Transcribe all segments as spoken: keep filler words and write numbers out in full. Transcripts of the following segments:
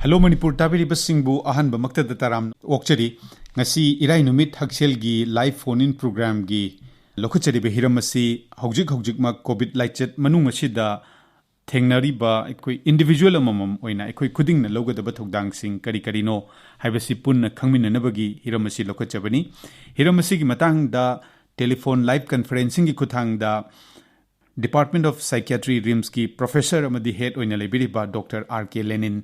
Hello Manipur ꯇꯥꯕꯤꯔꯤꯕꯁꯤꯡꯕꯨ ꯑꯍꯥꯟꯕꯃꯛꯇꯗ ꯇꯔꯥꯝꯅ ꯑꯣꯛꯆꯔꯤ꯫ ꯉꯁꯤ ꯏꯔꯥꯏ ꯅꯨꯃꯤꯠ ꯍꯛꯁꯦꯜꯒꯤ live phone in programꯒꯤ ꯂꯧꯈꯠꯆꯔꯤꯕ ꯍꯤꯔꯝ ꯑꯁꯤ ꯍꯧꯖꯤꯛ ꯍꯧꯖꯤꯛꯃꯛ COVID ꯂꯥꯏꯆꯠ ꯃꯅꯨꯡ ꯑꯁꯤꯗ ꯊꯦꯡꯅꯔꯤꯕ ꯑꯩꯈꯣꯏ individual ꯑꯃꯃꯝ ꯑꯣꯏꯅ ꯑꯩꯈꯣꯏ ꯈꯨꯗꯤꯡꯅ ꯂꯧꯒꯗꯕ ꯊꯧꯗꯥꯡꯁꯤꯡ ꯀꯔꯤ ꯀꯔꯤꯅꯣ ꯍꯥꯏꯕꯁꯤ ꯄꯨꯟꯅ ꯈꯪꯃꯤꯟꯅꯅꯕꯒꯤ ꯍꯤꯔꯝ ꯑꯁꯤ ꯂꯧꯈꯠꯆꯕꯅꯤ꯫ ꯍꯤꯔꯝ ꯑꯁꯤꯒꯤ ꯃꯇꯥꯡꯗ telephone live conferencingꯒꯤ ꯈꯨꯠꯊꯥꯡꯗ Department of Psychiatry RIMSꯀꯤ professor ꯑꯃꯗꯤ head ꯑꯣꯏꯅ ꯂꯩꯕꯤꯔꯤꯕ Doctor R K Lenin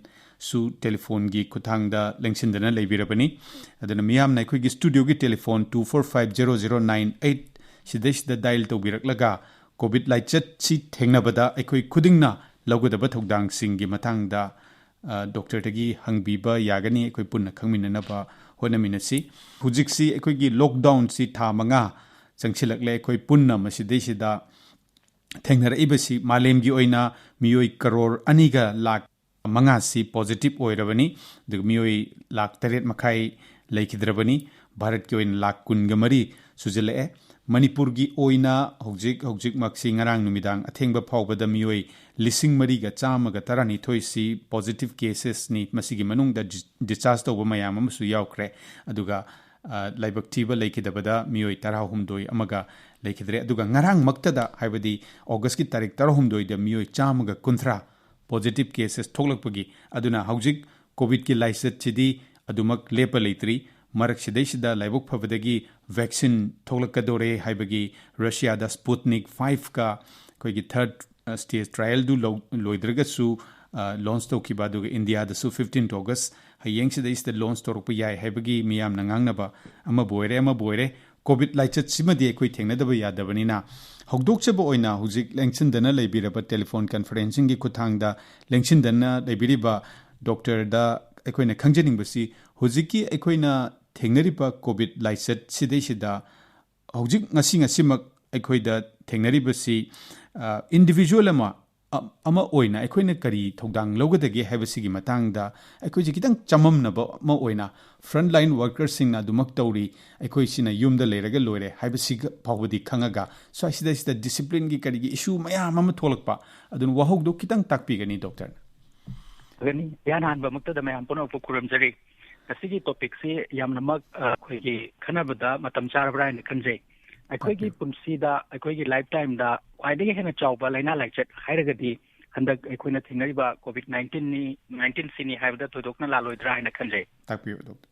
ꯁꯨ telephoneꯒꯤ ꯈꯨꯠꯊꯥꯡꯗ ꯂꯦꯡꯁꯤꯟꯗꯅ ꯂꯩꯕꯤꯔꯕꯅꯤ꯫ ꯑꯗꯨꯅ ꯃꯤꯌꯥꯝꯅ ꯑꯩꯈꯣꯏꯒꯤ studioꯒꯤ telephone two four five zero zero nine eight ꯁꯤꯗꯩꯁꯤꯗ dial ꯇꯧꯕꯤꯔꯛꯂꯒ COVID ꯂꯥꯏꯆꯠꯁꯤ ꯊꯦꯡꯅꯕꯗ ꯑꯩꯈꯣꯏ ꯈꯨꯗꯤꯡꯅ ꯂꯧꯒꯗꯕ ꯊꯧꯗꯥꯡꯁꯤꯡꯒꯤ ꯃꯇꯥꯡꯗ, ꯑ, doctorꯗꯒꯤ ꯍꯪꯕꯤꯕ ꯌꯥꯒꯅꯤ꯫ ꯑꯩꯈꯣꯏ ꯄꯨꯟꯅ ꯈꯪꯃꯤꯟꯅꯅꯕ ꯍꯣꯠꯅꯃꯤꯟꯅꯁꯤ꯫ ꯍꯧꯖꯤꯛꯁꯤ ꯑꯩꯈꯣꯏꯒꯤ lockdownꯁꯤ ꯊꯥ ꯃꯉꯥ ꯆꯪꯁꯤꯜꯂꯛꯂꯦ꯫ ꯑꯩꯈꯣꯏ ꯄꯨꯟꯅ ꯃꯁꯤꯗꯩꯁꯤꯗ ꯊꯦꯡꯅꯔꯛꯏꯕꯁꯤ ꯃꯥꯂꯦꯝꯒꯤ ꯑꯣꯏꯅ ꯃꯤꯑꯣꯏ ꯀꯔꯣꯔ ꯑꯅꯤꯒ ꯂꯥꯈ ꯃꯉꯥꯁꯤ positive ꯑꯣꯏꯔꯕꯅꯤ, ꯑꯗꯨꯒ ꯃꯤꯑꯣꯏ ꯂꯥꯈ ꯇꯔꯦꯠ ꯃꯈꯥꯏ ꯂꯩꯈꯤꯗ꯭ꯔꯕꯅꯤ꯫ ꯚꯥꯔꯠꯀꯤ ꯑꯣꯏꯅ ꯂꯥꯈ ꯀꯨꯟꯒ ꯃꯔꯤ ꯁꯨꯖꯤꯜꯂꯛꯑꯦ꯫ ꯃꯅꯤꯄꯨꯔꯒꯤ ꯑꯣꯏꯅ ꯍꯧꯖꯤꯛ ꯍꯧꯖꯤꯛꯃꯛꯁꯤ ꯉꯔꯥꯡ ꯅꯨꯃꯤꯗꯥꯡ ꯑꯊꯦꯡꯕ ꯐꯥꯎꯕꯗ ꯃꯤꯑꯣꯏ ꯂꯤꯁꯤꯡ ꯃꯔꯤꯒ ꯆꯥꯝꯃꯒ ꯇꯔꯥꯅꯤꯊꯣꯏꯁꯤ positive casesꯅꯤ꯫ ꯃꯁꯤꯒꯤ ꯃꯅꯨꯡꯗ dis-, discharge ꯇꯧꯕ ꯃꯌꯥꯝ ꯑꯃꯁꯨ ꯌꯥꯎꯈ꯭ꯔꯦ꯫ ꯑꯗꯨꯒ, ꯑ, ꯂꯥꯏꯕꯛ ꯊꯤꯕ ꯂꯩꯈꯤꯗꯕꯗ ꯃꯤꯑꯣꯏ ꯇꯔꯥꯍꯨꯝꯗꯣꯏ ꯑꯃꯒ ꯂꯩꯈꯤꯗ꯭ꯔꯦ꯫ ꯑꯗꯨꯒ ꯉꯔꯥꯡꯃꯛꯇꯗ, ꯍꯥꯏꯕꯗꯤ Augustꯀꯤ ꯇꯥꯔꯤꯛ ꯇꯔꯥꯍꯨꯝꯗꯣꯏꯗ ꯃꯤꯑꯣꯏ ꯆꯥꯝꯃꯒ ꯀꯨꯟꯊ꯭ꯔꯥ positive cases ꯊꯣꯛꯂꯛꯄꯒꯤ, ꯑꯗꯨꯅ ꯍꯧꯖꯤꯛ COVIDꯀꯤ ꯂꯥꯏꯆꯠꯁꯤꯗꯤ ꯑꯗꯨꯃꯛ ꯂꯦꯞꯄ ꯂꯩꯇ꯭ꯔꯤ꯫ ꯃꯔꯛꯁꯤꯗꯩꯁꯤꯗ ꯂꯥꯏꯕꯛ ꯐꯕꯗꯒꯤ vaccine ꯊꯣꯛꯂꯛꯀꯗꯧꯔꯦ ꯍꯥꯏꯕꯒꯤ Russiaꯗ Sputnik fiveꯀ ꯑꯩꯈꯣꯏꯒꯤ third, ꯑ, stage trialꯗꯨ ꯂꯧ-, ꯂꯣꯏꯗ꯭ꯔꯒꯁꯨ, ꯑ, launch ꯇꯧꯈꯤꯕ, ꯑꯗꯨꯒ Indiaꯗꯁꯨ fifteenth August ꯍꯌꯦꯡꯁꯤꯗꯩꯁꯤꯗ launch ꯇꯧꯔꯛꯄ ꯌꯥꯏ ꯍꯥꯏꯕꯒꯤ ꯃꯤꯌꯥꯝꯅ ꯉꯥꯡꯅꯕ ꯑꯃꯕꯨ ꯑꯣꯏꯔꯦ, ꯑꯃꯕꯨ ꯑꯣꯏꯔꯦ꯫ COVID ꯂꯥꯏꯆꯠꯁꯤꯃꯗꯤ ꯑꯩꯈꯣꯏ ꯊꯦꯡꯅꯗꯕ ꯌꯥꯗꯕꯅꯤꯅ, ꯍꯧꯗꯣꯛꯆꯕ ꯑꯣꯏꯅ ꯍꯧꯖꯤꯛ ꯂꯦꯡꯁꯤꯟꯗꯅ ꯂꯩꯕꯤꯔꯕ telephone conferencingꯒꯤ ꯈꯨꯠꯊꯥꯡꯗ ꯂꯦꯡꯁꯤꯟꯗꯅ ꯂꯩꯕꯤꯔꯤꯕ doctorꯗ ꯑꯩꯈꯣꯏꯅ ꯈꯪꯖꯅꯤꯡꯕꯁꯤ, ꯍꯧꯖꯤꯛꯀꯤ ꯑꯩꯈꯣꯏꯅ ꯊꯦꯡꯅꯔꯤꯕ COVID ꯂꯥꯏꯆꯠ ꯁꯤꯗꯩꯁꯤꯗ ꯍꯧꯖꯤꯛ ꯉꯁꯤ ꯉꯁꯤꯃꯛ ꯑꯩꯈꯣꯏꯗ ꯊꯦꯡꯅꯔꯤꯕꯁꯤ, ꯑ, individual ꯑꯃ, ꯑ-, ꯑꯃ ꯑꯣꯏꯅ ꯑꯩꯈꯣꯏꯅ ꯀꯔꯤ ꯊꯧꯗꯥꯡ ꯂꯧꯒꯗꯒꯦ ꯍꯥꯏꯕꯁꯤꯒꯤ ꯃꯇꯥꯡꯗ ꯑꯩꯈꯣꯏꯁꯦ ꯈꯤꯇꯪ ꯆꯃꯝꯅꯕ ꯑꯃ ꯑꯣꯏꯅ, frontline workerꯁꯤꯡꯅ ꯑꯗꯨꯃꯛ ꯇꯧꯔꯤ, ꯑꯩꯈꯣꯏꯁꯤꯅ ꯌꯨꯝꯗ ꯂꯩꯔꯒ ꯂꯣꯏꯔꯦ ꯍꯥꯏꯕꯁꯤꯒ ꯐꯥꯎꯕꯗꯤ ꯈꯪꯉꯒ, ꯁ꯭ꯋꯥꯏꯁꯤꯗꯩꯁꯤꯗ disciplineꯒꯤ ꯀꯔꯤꯒꯤ issue ꯃꯌꯥꯝ ꯑꯃ ꯊꯣꯛꯂꯛꯄ, ꯑꯗꯨꯅ ꯋꯥꯍꯧꯗꯣ ꯈꯤꯇꯪ ꯇꯥꯛꯄꯤꯒꯅꯤ doctorꯅ? ꯐꯒꯅꯤ꯫ ꯏꯍꯥꯟ ꯍꯥꯟꯕꯃꯛꯇꯗ ꯃꯌꯥꯝ ꯄꯨꯝꯅꯃꯛꯄꯨ ꯈꯨꯔꯨꯝꯖꯔꯤ꯫ ꯉꯁꯤꯒꯤ ꯇꯣꯄꯤꯛꯁꯤ ꯌꯥꯝꯅꯃꯛ, ꯑ, ꯑꯩꯈꯣꯏꯒꯤ ꯈꯟꯅꯕꯗ ꯃꯇꯝ ꯆꯥꯔꯕ꯭ꯔꯥ ꯍꯥꯏꯅ ꯈꯟꯖꯩ꯫ ꯑꯩꯈꯣꯏꯒꯤ ꯇꯥꯛꯄꯤꯌꯨ꯫ ꯄꯨꯟꯁꯤꯗ, ꯑꯩꯈꯣꯏꯒꯤ ꯂꯥꯏꯐ ꯇꯥꯏꯝꯗ ꯈ꯭ꯋꯥꯏꯗꯒꯤ ꯍꯦꯟꯅ ꯆꯥꯎꯕ ꯂꯥꯏꯅꯥ ꯂꯥꯏꯆꯠ ꯍꯥꯏꯔꯒꯗꯤ ꯍꯟꯗꯛ ꯑꯩꯈꯣꯏꯅ ꯊꯦꯡꯅꯔꯤꯕ ꯀꯣꯚꯤꯗ ꯅꯥꯏꯟꯇꯤꯟꯅꯤ, ꯅꯥꯏꯟꯇꯤꯟꯁꯤꯅꯤ ꯍꯥꯏꯕꯗ ꯊꯣꯏꯗꯣꯛꯅ ꯂꯥꯜꯂꯣꯏꯗ꯭ꯔꯥ ꯍꯥꯏꯅ ꯈꯟꯖꯩ꯫ ꯇꯥꯛꯄꯤꯌꯨ, ꯗꯣꯛꯇꯔ꯫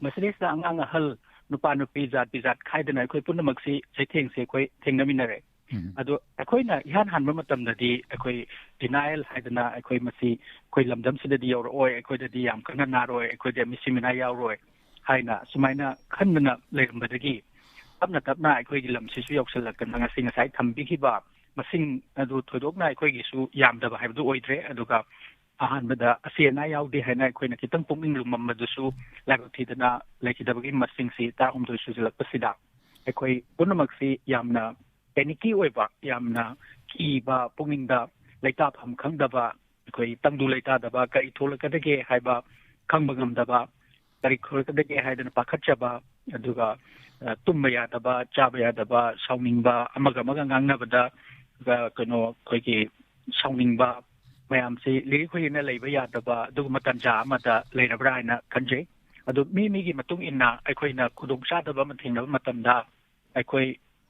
ꯃꯁꯤꯗꯩꯁꯤꯗ ꯑꯉꯥꯡ ꯑꯍꯜ, ꯅꯨꯄꯥ ꯅꯨꯄꯤ, ꯖꯥꯠ ꯕꯤꯖꯥꯠ ꯈꯥꯏꯗꯅ ꯑꯩꯈꯣꯏ ꯄꯨꯝꯅꯃꯛꯁꯤ ꯆꯩꯊꯦꯡꯁꯦ ꯑꯩꯈꯣꯏ ꯊꯦꯡꯅꯃꯤꯟꯅꯔꯦ꯫ ꯎꯝ꯫ ꯑꯗꯣ ꯑꯩꯈꯣꯏꯅ ꯏꯍꯥꯟ ꯍꯥꯟꯕ ꯃꯇꯝꯗꯗꯤ ꯑꯩꯈꯣꯏ ꯗꯤꯅꯥꯏꯜ ꯍꯥꯏꯗꯅ ꯑꯩꯈꯣꯏ ꯃꯁꯤ ꯑꯩꯈꯣꯏ ꯂꯝꯗꯝꯁꯤꯗꯗꯤ ꯌꯧꯔꯛꯑꯣꯏ, ꯑꯩꯈꯣꯏꯗꯗꯤ ꯌꯥꯝ ꯀꯟꯅ ꯅꯥꯔꯣꯏ, ꯑꯩꯈꯣꯏꯗ ꯃꯤꯁꯤ ꯃꯤꯅꯥꯏ ꯌꯥꯎꯔꯣꯏ ꯍꯥꯏꯅ ꯁꯨꯃꯥꯏꯅ ꯈꯟꯗꯅ ꯂꯩꯔꯝꯕꯗꯒꯤ ꯇꯞꯅ ꯇꯞꯅ ꯑꯩꯈꯣꯏꯒꯤ ꯂꯝꯁꯤꯁꯨ ꯌꯧꯁꯤꯜꯂꯛꯇꯅ ꯉꯁꯤ ꯉꯁꯥꯏ ꯊꯝꯕꯤꯈꯤꯕ ꯃꯁꯤꯡ ꯑꯗꯨ ꯊꯣꯏꯗꯣꯛꯅ ꯑꯩꯈꯣꯏꯒꯤꯁꯨ ꯌꯥꯝꯗꯕ ꯍꯥꯏꯕꯗꯨ ꯑꯣꯏꯗ꯭ꯔꯦ꯫ ꯑꯗꯨꯒ ꯑꯍꯥꯟꯕꯗ ꯑꯁꯤ ꯑꯅꯥ ꯌꯥꯎꯗꯦ ꯍꯥꯏꯅ ꯑꯩꯈꯣꯏꯅ ꯈꯤꯇꯪ ꯄꯨꯛꯅꯤꯡ ꯂꯨꯝꯃꯝꯕꯗꯨꯁꯨ ꯂꯥꯏꯕꯛ ꯊꯤꯗꯅ ꯂꯩꯈꯤꯗꯕꯒꯤ ꯃꯁꯤꯡꯁꯤ ꯇꯔꯥꯍꯨꯝꯗꯣꯏ ꯁꯨꯖꯤꯜꯂꯛꯄꯁꯤꯗ ꯑꯩꯈꯣꯏ ꯄꯨꯝꯅꯃꯛꯁꯤ ꯌꯥꯝꯅ ꯄꯦꯅꯤꯛꯀꯤ ꯑꯣꯏꯕ, ꯌꯥꯝꯅ ꯀꯤꯕ, ꯄꯨꯛꯅꯤꯡꯗ ꯂꯩꯇꯥꯐꯝ ꯈꯪꯗꯕ, ꯑꯩꯈꯣꯏ ꯇꯪꯗꯨ ꯂꯩꯇꯥꯗꯕ, ꯀꯔꯤ ꯊꯣꯛꯂꯛꯀꯗꯒꯦ ꯍꯥꯏꯕ ꯈꯪꯕ ꯉꯝꯗꯕ, ꯀꯔꯤ ꯊꯣꯛꯂꯛꯀꯗꯒꯦ ꯍꯥꯏꯗꯅ ꯄꯥꯈꯠꯆꯕ, ꯑꯗꯨꯒ, ꯑ, ꯇꯨꯝꯕ ꯌꯥꯗꯕ, ꯆꯥꯕ ꯌꯥꯗꯕ, ꯁꯥꯎꯅꯤꯡꯕ, ꯑꯃꯒ ꯑꯃꯒ ꯉꯥꯡꯅꯕꯗ, ꯑ, ꯀꯩꯅꯣ, ꯑꯩꯈꯣꯏꯒꯤ ꯁꯥꯎꯅꯤꯡꯕ ꯃꯌꯥꯝꯁꯤ ꯂꯤꯔꯤ ꯈꯣꯏꯔꯤꯅ ꯂꯩꯕ ꯌꯥꯗꯕ ꯑꯗꯨꯒꯨꯝꯕ ꯇꯥꯟꯖꯥ ꯑꯃꯗ ꯂꯩꯔꯕ꯭ꯔꯥ ꯍꯥꯏꯅ ꯈꯟꯖꯩ꯫ ꯑꯗꯨ ꯃꯤ ꯃꯤꯒꯤ ꯃꯇꯨꯡ ꯏꯟꯅ ꯑꯩꯈꯣꯏꯅ ꯈꯨꯗꯣꯡꯆꯥꯗꯕ ꯑꯃ ꯊꯦꯡꯅꯕ ꯃꯇꯝꯗ ꯑꯩꯈꯣꯏ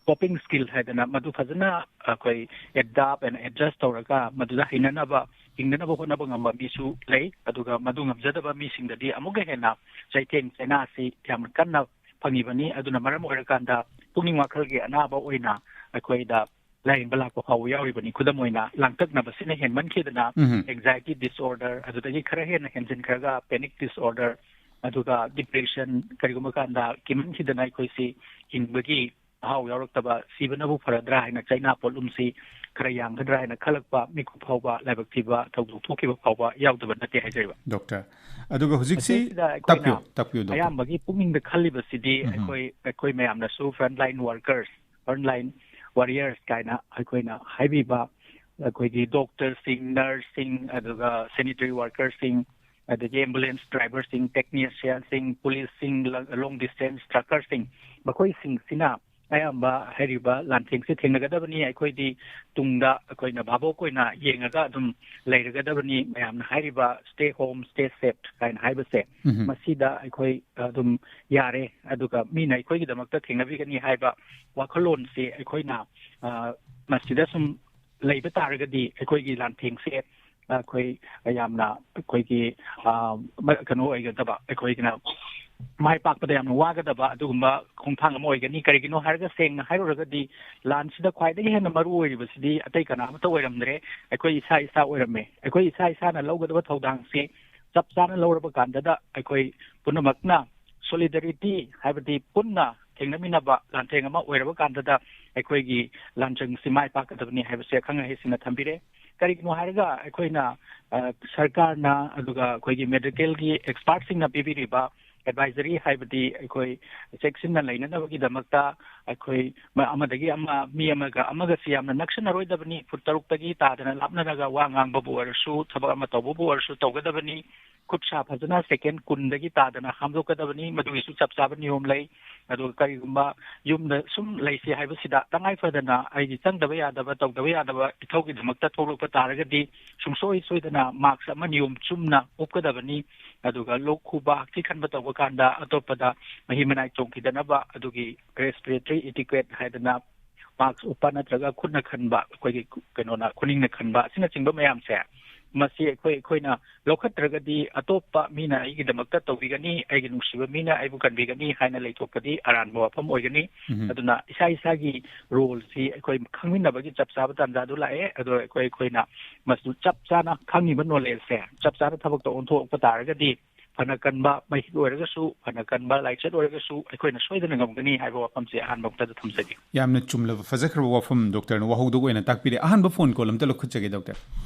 ꯀꯣꯄꯤꯡ ꯁ꯭ꯀꯤꯜ ꯍꯥꯏꯗꯅ ꯃꯗꯨ ꯐꯖꯅ ꯑꯩꯈꯣꯏ ꯑꯦꯗꯥꯞ ꯑꯦꯟ ꯑꯦꯗꯖꯁ ꯇꯧꯔꯒ ꯃꯗꯨꯗ ꯍꯩꯅꯅꯕ, ꯍꯤꯡꯅꯅꯕ ꯍꯣꯠꯅꯕ ꯉꯝꯕ ꯃꯤꯁꯨ ꯂꯩ꯫ ꯑꯗꯨꯒ ꯃꯗꯨ ꯉꯝꯖꯗꯕ ꯃꯤꯁꯤꯡꯗꯗꯤ ꯑꯃꯨꯛꯀ ꯍꯦꯟꯅ ꯆꯩꯊꯦꯡ ꯆꯩꯅꯥꯁꯤ ꯌꯥꯝꯅ ꯀꯟꯅ ꯐꯪꯉꯤꯕꯅꯤ꯫ ꯑꯗꯨꯅ ꯃꯔꯝ ꯑꯣꯏꯔꯀꯥꯟꯗ ꯄꯨꯛꯅꯤꯡ ꯋꯥꯈꯜꯒꯤ ꯑꯅꯥꯕ ꯑꯣꯏꯅ ꯑꯩꯈꯣꯏꯗ ꯂꯥꯏꯌꯦꯡꯕ ꯂꯥꯛꯄ ꯐꯥꯎꯕ ꯌꯥꯎꯔꯤꯕꯅꯤ꯫ ꯈꯨꯗꯝ ꯑꯣꯏꯅ, ꯂꯥꯡꯇꯛꯅꯕꯁꯤꯅ ꯍꯦꯟꯃꯟꯈꯤꯗꯅ ꯎꯝ꯫ ꯑꯦꯡꯖꯥꯏꯇꯤ ꯗꯤꯁꯑꯣꯔꯗꯔ, ꯑꯗꯨꯗꯒꯤ ꯈꯔ ꯍꯦꯟꯅ ꯍꯦꯟꯖꯤꯟꯈ꯭ꯔꯒ ꯄꯦꯅꯤꯛ ꯗꯤꯁꯑꯣꯔꯗꯔ, ꯑꯗꯨꯒ ꯗꯤꯄ꯭ꯔꯦꯁꯟ, ꯀꯔꯤꯒꯨꯝꯕ ꯀꯥꯟꯗ ꯀꯤꯃꯟꯈꯤꯗꯅ ꯑꯩꯈꯣꯏꯁꯤ ꯍꯤꯡꯕꯒꯤ ꯃꯍꯥꯎ ꯌꯥꯎꯔꯛꯇꯕ, ꯁꯤꯕꯅꯕꯨ ꯐꯔꯗ꯭ꯔꯥ ꯍꯥꯏꯅ ꯆꯩꯅꯥ ꯄꯣꯠꯂꯨꯝꯁꯤ ꯈꯔ ꯌꯥꯝꯒꯗ꯭ꯔꯥ ꯍꯥꯏꯅ ꯈꯜꯂꯛꯄ ꯃꯤꯀꯨꯞ ꯐꯥꯎꯕ, ꯂꯥꯏꯕꯛ ꯊꯤꯕ ꯊꯧꯗꯣꯛ ꯊꯣꯛꯈꯤꯕ ꯐꯥꯎꯕ ꯌꯥꯎꯗꯕ ꯅꯠꯇꯦ ꯍꯥꯏꯖꯔꯤꯕ꯫ ꯗꯣꯛꯇꯔ, ꯑꯗꯨꯒ ꯍꯧꯖꯤꯛꯁꯤ ꯃꯁꯤꯗꯩꯁꯤꯗ ꯑꯩꯈꯣꯏꯅ ꯇꯥꯛꯄꯤꯌꯨ, ꯇꯥꯛꯄꯤꯌꯨ, ꯗꯣꯛꯇꯔ꯫ ꯑꯌꯥꯝꯕꯒꯤ ꯄꯨꯛꯅꯤꯡꯗ ꯈꯜꯂꯤꯕꯁꯤꯗꯤ ꯎꯝ꯫ ꯑꯩꯈꯣꯏ, ꯑꯩꯈꯣꯏ ꯃꯌꯥꯝꯅꯁꯨ front line workers, front line warriors ꯀꯥꯏꯅ ꯑꯩꯈꯣꯏꯅ ꯍꯥꯏꯕꯤꯕ, ꯑꯩꯈꯣꯏꯒꯤ ꯗꯣꯛꯇꯔꯁꯤꯡ, ꯅꯔꯁꯁꯤꯡ, ꯑꯗꯨꯒ ꯁꯦꯅꯤꯇꯔꯤ ꯋꯥꯔꯀꯔꯁꯤꯡ, ꯑꯗꯒꯤ ꯑꯦꯝꯕꯨꯂꯦꯟꯁ ꯗ꯭ꯔꯥꯏꯚꯔꯁꯤꯡ, ꯇꯦꯛꯅꯤꯁꯤꯌꯥꯟꯁꯤꯡ, ꯄꯨꯂꯤꯁꯁꯤꯡ, ꯂ-, ꯂꯣꯡ ꯗꯤꯁꯇꯦꯟꯁ ꯇ꯭ꯔꯛꯀꯔꯁꯤꯡ, ꯃꯈꯣꯏꯁꯤꯡꯁꯤꯅ ꯑꯌꯥꯝꯕ ꯍꯥꯏꯔꯤꯕ ꯂꯥꯟꯊꯦꯡꯁꯦ ꯊꯦꯡꯅꯒꯗꯕꯅꯤ꯫ ꯑꯩꯈꯣꯏꯗꯤ ꯇꯨꯡꯗ ꯑꯩꯈꯣꯏꯅ ꯚꯥꯕꯣꯛ ꯑꯣꯏꯅ ꯌꯦꯡꯉꯒ ꯑꯗꯨꯝ ꯂꯩꯔꯒꯗꯕꯅꯤ꯫ ꯃꯌꯥꯝꯅ ꯍꯥꯏꯔꯤꯕ "Stay home, stay safe" ꯍꯥꯏꯅ ꯍꯥꯏꯕꯁꯦ, ꯎꯝ꯫ ꯃꯁꯤꯗ ꯑꯩꯈꯣꯏ ꯑꯗꯨꯝ ꯌꯥꯔꯦ꯫ ꯑꯗꯨꯒ ꯃꯤꯅ ꯑꯩꯈꯣꯏꯒꯤꯗꯃꯛꯇ ꯊꯦꯡꯅꯕꯤꯒꯅꯤ ꯍꯥꯏꯕ ꯋꯥꯈꯜꯂꯣꯟꯁꯤ ꯑꯩꯈꯣꯏꯅ, ꯑ, ꯃꯁꯤꯗ ꯁꯨꯝ ꯂꯩꯕ ꯇꯥꯔꯒꯗꯤ ꯑꯩꯈꯣꯏꯒꯤ ꯂꯥꯟꯊꯦꯡꯁꯦ ꯑꯩꯈꯣꯏ ꯌꯥꯝꯅ ꯑꯩꯈꯣꯏꯒꯤ, ꯑ, ꯃ-, ꯀꯩꯅꯣ ꯑꯣꯏꯒꯗꯕ, ꯑꯩꯈꯣꯏꯒꯤꯅ ꯃꯥꯏ ꯄꯥꯛꯄꯗ ꯌꯥꯝꯅ ꯋꯥꯒꯗꯕ ꯑꯗꯨꯒꯨꯝꯕ ꯈꯣꯡꯊꯥꯡ ꯑꯃ ꯑꯣꯏꯒꯅꯤ꯫ ꯀꯔꯤꯒꯤꯅꯣ ꯍꯥꯏꯔꯒ, ꯁꯦꯡꯅ ꯍꯥꯏꯔꯨꯔꯒꯗꯤ, ꯂꯥꯟꯁꯤꯗ ꯈ꯭ꯋꯥꯏꯗꯒꯤ ꯍꯦꯟꯅ ꯃꯔꯨ ꯑꯣꯏꯔꯤꯕꯁꯤꯗꯤ ꯑꯇꯩ ꯀꯅꯥ ꯑꯃꯠꯇ ꯑꯣꯏꯔꯝꯗ꯭ꯔꯦ, ꯑꯩꯈꯣꯏ ꯏꯁꯥ ꯏꯁꯥ ꯑꯣꯏꯔꯝꯃꯦ꯫ ꯑꯩꯈꯣꯏ ꯏꯁꯥ ꯏꯁꯥꯅ ꯂꯧꯒꯗꯕ ꯊꯧꯗꯥꯡꯁꯤ ꯆꯞ ꯆꯥꯅ ꯂꯧꯔꯕ ꯀꯥꯟꯗꯗ, ꯑꯩꯈꯣꯏ ꯄꯨꯝꯅꯃꯛꯅ solidarity, ꯍꯥꯏꯕꯗꯤ ꯄꯨꯟꯅ ꯊꯦꯡꯅꯃꯤꯟꯅꯕ ꯂꯥꯟꯊꯦꯡ ꯑꯃ ꯑꯣꯏꯔꯕ ꯀꯥꯟꯗꯗ, ꯑꯩꯈꯣꯏꯒꯤ ꯂꯥꯟꯖꯪꯁꯤ ꯃꯥꯏ ꯄꯥꯛꯀꯗꯕꯅꯤ ꯍꯥꯏꯕꯁꯦ ꯑꯈꯪ ꯑꯍꯩꯁꯤꯡꯅ ꯊꯝꯕꯤꯔꯦ꯫ ꯀꯔꯤꯒꯤꯅꯣ ꯍꯥꯏꯔꯒ, ꯑꯩꯈꯣꯏꯅ, ꯑ, ꯁꯔꯀꯥꯔꯅ, ꯑꯗꯨꯒ ꯑꯩꯈꯣꯏꯒꯤ ꯃꯦꯗꯤꯀꯦꯜꯒꯤ ꯑꯦꯛꯁꯄꯥꯔꯠꯁꯤꯡꯅ ꯄꯤꯕꯤꯔꯤꯕ ꯑꯦꯗꯚꯥꯏꯖꯔꯤ, ꯍꯥꯏꯕꯗꯤ ꯑꯩꯈꯣꯏ ꯆꯦꯛꯁꯤꯟꯅ ꯂꯩꯅꯅꯕꯒꯤꯗꯃꯛꯇ ꯑꯩꯈꯣꯏ ꯃ-, ꯑꯃꯗꯒꯤ ꯑꯃ, ꯃꯤ ꯑꯃꯒ ꯑꯃꯒꯁꯤ ꯌꯥꯝꯅ ꯅꯛꯁꯤꯟꯅꯔꯣꯏꯗꯕꯅꯤ, ꯐꯨꯠ ꯇꯔꯨꯛꯇꯒꯤ ꯇꯥꯗꯅ ꯂꯥꯞꯅꯔꯒ ꯋꯥ ꯉꯥꯡꯕꯕꯨ ꯑꯣꯏꯔꯁꯨ, ꯊꯕꯛ ꯑꯃ ꯇꯧꯕꯕꯨ ꯑꯣꯏꯔꯁꯨ ꯇꯧꯒꯗꯕꯅꯤ꯫ ꯈꯨꯠ ꯁꯥ ꯐꯖꯅ ꯁꯦꯀꯦꯟ ꯀꯨꯟꯗꯒꯤ ꯇꯥꯗꯅ ꯍꯥꯝꯗꯣꯛꯀꯗꯕꯅꯤ꯫ ꯃꯗꯨꯒꯤꯁꯨ ꯆꯞ ꯆꯥꯕ ꯅꯤꯌꯣꯝ ꯂꯩ꯫ ꯑꯗꯨꯒ ꯀꯔꯤꯒꯨꯝꯕ ꯌꯨꯝꯗ ꯁꯨꯝ ꯂꯩꯁꯤ ꯍꯥꯏꯕꯁꯤꯗ ꯇꯉꯥꯏ ꯐꯗꯅ ꯑꯩꯒꯤ ꯆꯪꯗꯕ ꯌꯥꯗꯕ, ꯇꯧꯗꯕ ꯌꯥꯗꯕ ꯏꯊꯧꯒꯤꯗꯃꯛꯇ ꯊꯣꯛꯂꯛꯄ ꯇꯥꯔꯒꯗꯤ, ꯁꯨꯡꯁꯣꯏ ꯁꯣꯏꯗꯅ ꯃꯥꯛꯁ ꯑꯃ ꯅꯤꯌꯣꯝ ꯆꯨꯝꯅ ꯎꯞꯀꯗꯕꯅꯤ꯫ ꯑꯗꯨꯒ ꯂꯣꯛ ꯈꯨꯕ, ꯍꯛꯊꯤ ꯈꯟꯕ ꯇꯧꯕ ꯀꯥꯟꯗ ꯑꯇꯣꯞꯄꯗ ꯃꯍꯤ ꯃꯅꯥꯏ ꯆꯣꯡꯈꯤꯗꯅꯕ ꯑꯗꯨꯒꯤ respiratory etiquette ꯍꯥꯏꯗꯅ ꯃꯥꯛꯁ ꯎꯞꯄ ꯅꯠꯇ꯭ꯔꯒ ꯈꯨꯠꯅ ꯈꯟꯕ, ꯑꯩꯈꯣꯏꯒꯤ ꯈꯨ-, ꯀꯩꯅꯣꯅ, ꯈꯨꯅꯤꯡꯅ ꯈꯟꯕ, ꯑꯁꯤꯅꯆꯤꯡꯕ ꯃꯌꯥꯝꯁꯦ, ꯃꯁꯤ ꯑꯩꯈꯣꯏ, ꯑꯩꯈꯣꯏꯅ ꯂꯧꯈꯠꯇ꯭ꯔꯒꯗꯤ ꯑꯇꯣꯞꯄ ꯃꯤꯅ ꯑꯩꯒꯤꯗꯃꯛꯇ ꯇꯧꯕꯤꯒꯅꯤ, ꯑꯩꯒꯤ ꯅꯨꯡꯁꯤꯕ ꯃꯤꯅ ꯑꯩꯕꯨ ꯀꯟꯕꯤꯒꯅꯤ ꯍꯥꯏꯅ ꯂꯩꯊꯣꯛꯄꯗꯤ ꯑꯔꯥꯟꯕ ꯋꯥꯐꯝ ꯑꯣꯏꯒꯅꯤ꯫ ꯎꯝ꯫ ꯑꯗꯨꯅ ꯏꯁꯥ ꯏꯁꯥꯒꯤ ꯔꯣꯜꯁꯤ ꯑꯩꯈꯣꯏ ꯈꯪꯃꯤꯟꯅꯕꯒꯤ ꯆꯞ ꯆꯥꯕ ꯇꯥꯟꯖꯥꯗꯨ ꯂꯥꯛꯑꯦ꯫ ꯑꯗꯣ ꯑꯩꯈꯣꯏ, ꯑꯩꯈꯣꯏꯅ ꯃꯁꯤ ꯆꯞ ꯆꯥꯅ ꯈꯪꯉꯤꯕ ꯅꯣꯂꯦꯖꯁꯦ ꯆꯞ ꯆꯥꯅ ꯊꯕꯛꯇ ꯑꯣꯟꯊꯣꯛꯄ ꯇꯥꯔꯒꯗꯤ, ꯐꯅ ꯀꯟꯕ ꯃꯍꯤꯛ ꯑꯣꯏꯔꯒꯁꯨ, ꯐꯅ ꯀꯟꯕ ꯂꯥꯏꯆꯠ ꯑꯣꯏꯔꯒꯁꯨ, ꯑꯩꯈꯣꯏꯅ ꯁꯣꯏꯗꯅ ꯉꯝꯒꯅꯤ ꯍꯥꯏꯕ ꯋꯥꯐꯝꯁꯦ ꯑꯍꯥꯟꯕ ꯃꯛꯇꯗ ꯊꯝꯖꯒꯦ꯫ ꯌꯥꯝꯅ ꯆꯨꯝꯂꯕ, ꯐꯖꯈ꯭ꯔꯕ ꯋꯥꯐꯝ ꯗꯣꯛꯇꯔꯅ ꯋꯥꯍꯧꯗꯣꯛ ꯑꯣꯏꯅ ꯇꯥꯛꯄꯤꯔꯦ꯫ ꯑꯍꯥꯟꯕ ꯐꯣꯟ ꯀꯣꯜ ꯑꯝꯇ ꯂꯧꯈꯠꯆꯒꯦ, ꯗꯣꯛꯇꯔ꯫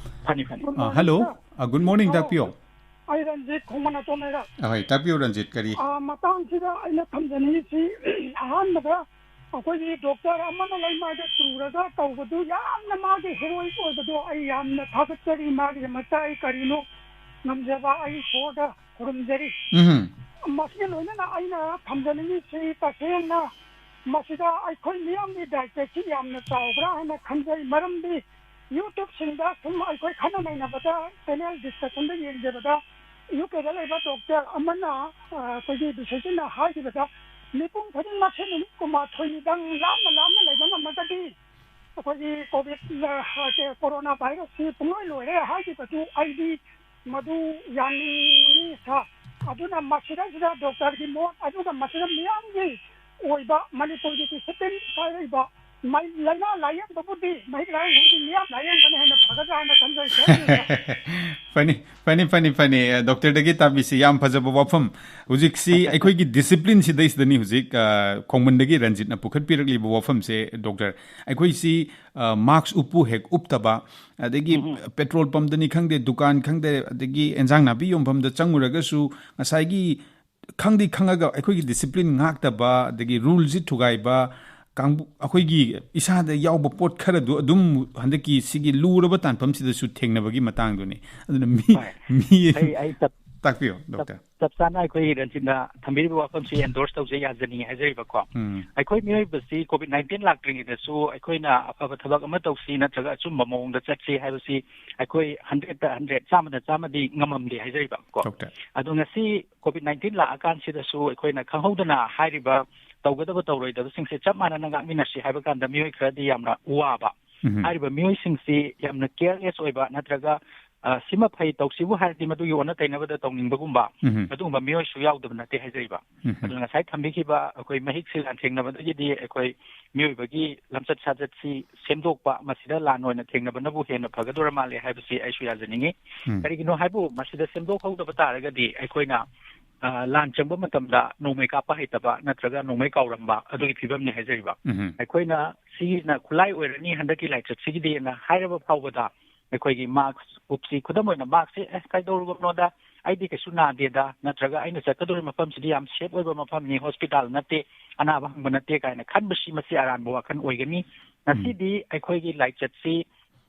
ꯐꯅꯤ, ꯐꯅꯤ꯫ ꯑ, ꯍꯜꯂꯣ꯫ ꯑ, ꯒꯨꯗ ꯃꯣꯔꯅꯤꯡ, ꯇꯥꯛꯄꯤꯌꯣ꯫ ꯑꯩ ꯔꯟꯖꯤꯠ, ꯈꯣꯡꯃꯟ ꯑꯇꯣꯝꯕꯩꯗ꯫ ꯑꯍꯣꯏ, ꯇꯥꯛꯄꯤꯌꯨ ꯔꯟꯖꯤꯠ, ꯀꯔꯤ? ꯑ, ꯃꯇꯥꯡꯁꯤꯗ ꯑꯩꯅ ꯊꯝꯖꯅꯤꯡꯉꯤꯁꯤ, ꯑꯍꯥꯟꯕꯗ ꯑꯩꯈꯣꯏꯒꯤ ꯗꯣꯛꯇꯔ ꯑꯃꯅ ꯂꯩꯃꯥꯏꯗ ꯇꯨꯔꯒ ꯇꯧꯕꯗꯨ ꯌꯥꯝꯅ ꯃꯥꯒꯤ ꯍꯦꯔꯣꯏꯛ ꯑꯣꯏꯕꯗꯣ ꯑꯩ ꯌꯥꯝꯅ ꯊꯥꯒꯠꯆꯔꯤ꯫ ꯃꯥꯒꯤꯗꯃꯛꯇ ꯑꯩ ꯀꯔꯤꯅꯣ ꯉꯝꯖꯕ ꯑꯩ ꯏꯁꯣꯔꯗ ꯈꯨꯔꯨꯝꯖꯔꯤ꯫ ꯎꯝ꯫ ꯃꯁꯤꯒ ꯂꯣꯏꯅꯅ ꯑꯩꯅ ꯊꯝꯖꯅꯤꯡꯉꯤꯁꯤ, ꯇꯁꯦꯡꯅ ꯃꯁꯤꯗ ꯑꯩꯈꯣꯏ ꯃꯤꯌꯥꯝꯒꯤ ꯗꯥꯏꯇꯁꯤ ꯌꯥꯝꯅ ꯆꯥꯎꯕ꯭ꯔꯥ ꯍꯥꯏꯅ ꯈꯟꯖꯩ꯫ ꯃꯔꯝꯗꯤ YouTubeꯁꯤꯡꯗ ꯁꯨꯝ ꯑꯩꯈꯣꯏ ꯈꯟꯅ ꯅꯩꯅꯕꯗ, ꯄꯦꯅꯦꯜ ꯗꯤꯁꯀꯁꯟꯗ ꯌꯦꯡꯖꯕꯗ, UKꯗ ꯂꯩꯕ ꯗꯣꯛꯇꯔ ꯑꯃꯅ, ꯑ, ꯑꯩꯈꯣꯏꯒꯤ ꯕꯤꯁꯦꯁꯤꯅ ꯍꯥꯏꯈꯤꯕꯗ, ꯃꯤꯄꯨꯝ ꯈꯨꯗꯤꯡꯃꯛꯁꯦ ꯅꯨꯃꯤꯠ ꯀꯨꯟꯃꯥꯊꯣꯏꯅꯤꯗꯪ ꯂꯥꯞꯅ ꯂꯥꯞꯅ ꯂꯩꯕ ꯉꯝꯃꯒꯗꯤ, ꯑꯩꯈꯣꯏꯒꯤ ꯀꯣꯚꯤꯗ, ꯑ, ꯀꯣꯔꯣꯅꯥ ꯚꯥꯏꯔꯁꯁꯤ ꯄꯨꯡꯂꯣꯏ ꯂꯣꯏꯔꯦ ꯍꯥꯏꯈꯤꯕꯗꯨ ꯑꯩꯗꯤ ꯃꯗꯨ ꯌꯥꯅꯤꯡꯉꯤ, ꯁꯥꯔ꯫ ꯑꯗꯨꯅ ꯃꯁꯤꯗꯩꯁꯤꯗ ꯗꯣꯛꯇꯔꯒꯤ ꯃꯣꯠ, ꯑꯗꯨꯒ ꯃꯁꯤꯗ ꯃꯤꯌꯥꯝꯒꯤ ꯑꯣꯏꯕ ꯃꯅꯤꯄꯨꯔꯒꯤ ꯗꯤꯁꯤꯄ꯭ꯂꯤꯟ ꯄꯥꯏꯔꯛꯏꯕ ꯃꯩ-, ꯂꯥꯏꯅꯥ ꯂꯥꯏꯌꯦꯡꯕꯕꯨꯗꯤ, ꯃꯍꯤꯛ ꯂꯥꯏꯌꯦꯡꯕꯕꯨꯗꯤ ꯃꯤꯌꯥꯝ ꯂꯥꯏꯌꯦꯡꯕꯅ ꯍꯦꯟꯅ ꯐꯒꯗ꯭ꯔꯥ ꯍꯥꯏꯅ ꯈꯟꯖꯩ, ꯁꯥꯔ꯫ ꯐꯅꯤ, ꯐꯅꯤ, ꯐꯅꯤ, ꯐꯅꯤ꯫ ꯑ, ꯗꯣꯛꯇꯔꯗꯒꯤ ꯇꯥꯕꯤꯁꯤ ꯌꯥꯝ ꯐꯖꯕ ꯋꯥꯐꯝ꯫ ꯍꯧꯖꯤꯛꯁꯤ ꯑꯩꯈꯣꯏꯒꯤ ꯗꯤꯁꯤꯄ꯭ꯂꯤꯟꯁꯤꯗꯩꯁꯤꯗꯅꯤ ꯍꯧꯖꯤꯛ, ꯑ, ꯈꯣꯡꯃꯟꯗꯒꯤ ꯔꯟꯖꯤꯠꯅ ꯄꯨꯈꯠꯄꯤꯔꯛꯂꯤꯕ ꯋꯥꯐꯝꯁꯦ, ꯗꯣꯛꯇꯔ꯫ ꯑꯩꯈꯣꯏꯁꯤ, ꯑ, ꯃꯥꯛꯁ ꯎꯞꯄꯨ ꯍꯦꯛ ꯎꯞꯇꯕ, ꯑꯗꯒꯤ ꯎꯝ꯫ ꯄꯦꯇ꯭ꯔꯣꯜ ꯄꯝꯗꯅꯤ ꯈꯪꯗꯦ, ꯗꯨꯀꯥꯟ ꯈꯪꯗꯦ, ꯑꯗꯒꯤ ꯑꯦꯟꯖꯥꯡ ꯅꯥꯄꯤ ꯌꯣꯟꯐꯝꯗ ꯆꯪꯉꯨꯔꯒꯁꯨ ꯉꯁꯥꯏꯒꯤ ꯈꯪꯗꯤ ꯈꯪꯉꯒ ꯑꯩꯈꯣꯏꯒꯤ ꯗꯤꯁꯤꯄ꯭ꯂꯤꯟ ꯉꯥꯛꯇꯕ, ꯑꯗꯒꯤ ꯔꯨꯜꯁꯤ ꯊꯨꯒꯥꯏꯕ ꯀꯥꯡꯕꯨ, ꯑꯩꯈꯣꯏꯒꯤ ꯏꯁꯥꯗ ꯌꯥꯎꯕ ꯄꯣꯠ ꯈꯔꯗꯨ ꯑꯗꯨꯝ ꯍꯟꯗꯛꯀꯤ ꯁꯤꯒꯤ ꯂꯨꯔꯕ ꯇꯥꯟꯐꯝꯁꯤꯗꯁꯨ ꯊꯦꯡꯅꯕꯒꯤ ꯃꯇꯥꯡꯗꯨꯅꯤ꯫ ꯑꯗꯨꯅ ꯃꯤ, ꯍꯣꯏ꯫ ꯃꯤ ꯑꯩ, ꯑꯩ ꯇꯞ-, ꯇꯥꯛꯄꯤꯌꯣ, ꯗꯣꯛꯇꯔ꯫ ꯆꯞ ꯆꯥꯅ ꯑꯩꯈꯣꯏ ꯔꯟꯖꯤꯠꯅ ꯊꯝꯕꯤꯔꯤꯕ ꯋꯥꯐꯝꯁꯤ ꯑꯦꯟꯗꯣꯔꯁ ꯇꯧꯖꯩ, ꯌꯥꯖꯅꯤꯡꯉꯤ ꯍꯥꯏꯖꯔꯤꯕꯀꯣ꯫ ꯎꯝ꯫ ꯑꯩꯈꯣꯏ ꯃꯤꯑꯣꯏꯕꯁꯤ ꯀꯣꯚꯤꯗ ꯅꯥꯏꯟꯇꯤꯟ ꯂꯥꯛꯇ꯭ꯔꯤꯉꯩꯗꯁꯨ ꯑꯩꯈꯣꯏꯅ ꯑꯐꯕ ꯊꯕꯛ ꯑꯃ ꯇꯧꯁꯤ ꯅꯠꯇ꯭ꯔꯒ ꯑꯆꯨꯝꯕ ꯃꯑꯣꯡꯗ ꯆꯠꯁꯤ ꯍꯥꯏꯕꯁꯤ ꯑꯩꯈꯣꯏ ꯍꯟꯗ꯭ꯔꯦꯠꯇ ꯍꯟꯗ꯭ꯔꯦꯠ, ꯆꯥꯝꯃꯗ ꯆꯥꯝꯃꯗꯤ ꯉꯝꯃꯝꯗꯦ ꯍꯥꯏꯖꯔꯤꯕꯀꯣ꯫ ꯗꯣꯛꯇꯔ꯫ ꯑꯗꯣ ꯉꯁꯤ ꯀꯣꯚꯤꯗ ꯅꯥꯏꯟꯇꯤꯟ ꯂꯥꯛꯑꯀꯥꯟꯁꯤꯗꯁꯨ ꯑꯩꯈꯣꯏꯅ ꯈꯪꯍꯧꯗꯅ ꯍꯥꯏꯔꯤꯕ ꯇꯧꯒꯗꯕ ꯇꯧꯔꯣꯏꯗꯕꯁꯤꯡꯁꯦ ꯆꯞ ꯃꯥꯟꯅꯅ ꯉꯥꯛꯃꯤꯟꯅꯁꯤ ꯍꯥꯏꯕ ꯀꯥꯟꯗ ꯃꯤꯑꯣꯏ ꯈꯔꯗꯤ ꯌꯥꯝꯅ ꯋꯥꯕ꯫ ꯎꯝ꯫ ꯍꯥꯏꯔꯤꯕ ꯃꯤꯑꯣꯏꯁꯤꯡꯁꯤ ꯌꯥꯝꯅ ꯀꯦꯌꯔꯂꯦꯁ ꯑꯣꯏꯕ ꯅꯠꯇ꯭ꯔꯒ, ꯑ, ꯁꯤꯃ ꯐꯩ ꯇꯧꯁꯤꯕꯨ ꯍꯥꯏꯔꯗꯤ ꯃꯗꯨꯒꯤ ꯑꯣꯟꯅ ꯇꯩꯅꯕꯗ ꯇꯧꯅꯤꯡꯕꯒꯨꯝꯕ, ꯎꯝ꯫ ꯑꯗꯨꯒꯨꯝꯕ ꯃꯤꯑꯣꯏꯁꯨ ꯌꯥꯎꯗꯕ ꯅꯠꯇꯦ ꯍꯥꯏꯖꯔꯤꯕ꯫ ꯎꯝ꯫ ꯑꯗꯨꯅ ꯉꯁꯥꯏ ꯊꯝꯕꯤꯈꯤꯕ ꯑꯩꯈꯣꯏ ꯃꯍꯤꯛꯁꯤ ꯂꯥꯟꯊꯦꯡꯅꯕꯗꯒꯤꯗꯤ ꯑꯩꯈꯣꯏ ꯃꯤꯑꯣꯏꯕꯒꯤ ꯂꯝꯆꯠ ꯁꯥꯖꯠꯁꯤ ꯁꯦꯝꯗꯣꯛꯄ, ꯃꯁꯤꯗ ꯂꯥꯟ ꯑꯣꯏꯅ ꯊꯦꯡꯅꯕꯅꯕꯨ ꯍꯦꯟꯅ ꯐꯒꯗꯧꯔ ꯃꯥꯜꯂꯦ ꯍꯥꯏꯕꯁꯤ ꯑꯩꯁꯨ ꯌꯥꯖꯅꯤꯡꯉꯤ꯫ ꯎꯝ꯫ ꯀꯔꯤꯒꯤꯅꯣ ꯍꯥꯏꯕꯨ ꯃꯁꯤꯗ ꯁꯦꯝꯗꯣꯛꯍꯧꯗꯕ ꯇꯥꯔꯒꯗꯤ ꯑꯩꯈꯣꯏꯅ, ꯑ, ꯂꯥꯟ ꯆꯪꯕ ꯃꯇꯝꯗ ꯅꯣꯡꯃꯩ ꯀꯥꯞꯄ ꯍꯩꯇꯕ ꯅꯠꯇ꯭ꯔꯒ ꯅꯣꯡꯃꯩ ꯀꯥꯎꯔꯝꯕ ꯑꯗꯨꯒꯤ ꯐꯤꯕꯝꯅꯤ ꯍꯥꯏꯖꯔꯤꯕ꯫ ꯎꯝ꯫ ꯑꯩꯈꯣꯏꯅ ꯁꯤꯒꯤꯅ ꯈꯨꯠꯂꯥꯏ ꯑꯣꯏꯔꯅꯤ ꯍꯟꯗꯛꯀꯤ ꯂꯥꯏꯆꯠꯁꯤꯒꯤꯗꯤꯅ ꯍꯥꯏꯔꯕ ꯐꯥꯎꯕꯗ ꯑꯩꯈꯣꯏꯒꯤ ꯃꯥꯛꯁ ꯎꯞꯁꯤ, ꯈꯨꯗꯝ ꯑꯣꯏꯅ ꯃꯥꯛꯁꯁꯤ, "ꯑꯦ, ꯀꯩꯗꯧꯔꯨꯕꯅꯣꯗ, ꯑꯩꯗꯤ ꯀꯩꯁꯨ ꯅꯥꯗꯦꯗ", ꯅꯠꯇ꯭ꯔꯒ "ꯑꯩꯅ ꯆꯠꯀꯗꯧꯔꯤꯕ ꯃꯐꯝꯁꯤꯗꯤ ꯌꯥꯝ ꯁꯦꯐ ꯑꯣꯏꯕ ꯃꯐꯝꯅꯤ, ꯍꯣꯁꯄꯤꯇꯥꯜ ꯅꯠꯇꯦ, ꯑꯅꯥꯕ ꯍꯪꯕ ꯅꯠꯇꯦ" ꯀꯥꯏꯅ ꯈꯟꯕꯁꯤ ꯃꯁꯤ ꯑꯔꯥꯟꯕ ꯋꯥꯈꯜ ꯑꯣꯏꯒꯅꯤ꯫ ꯎꯝ꯫ ꯉꯁꯤꯗꯤ ꯑꯩꯈꯣꯏꯒꯤ ꯂꯥꯏꯆꯠꯁꯤ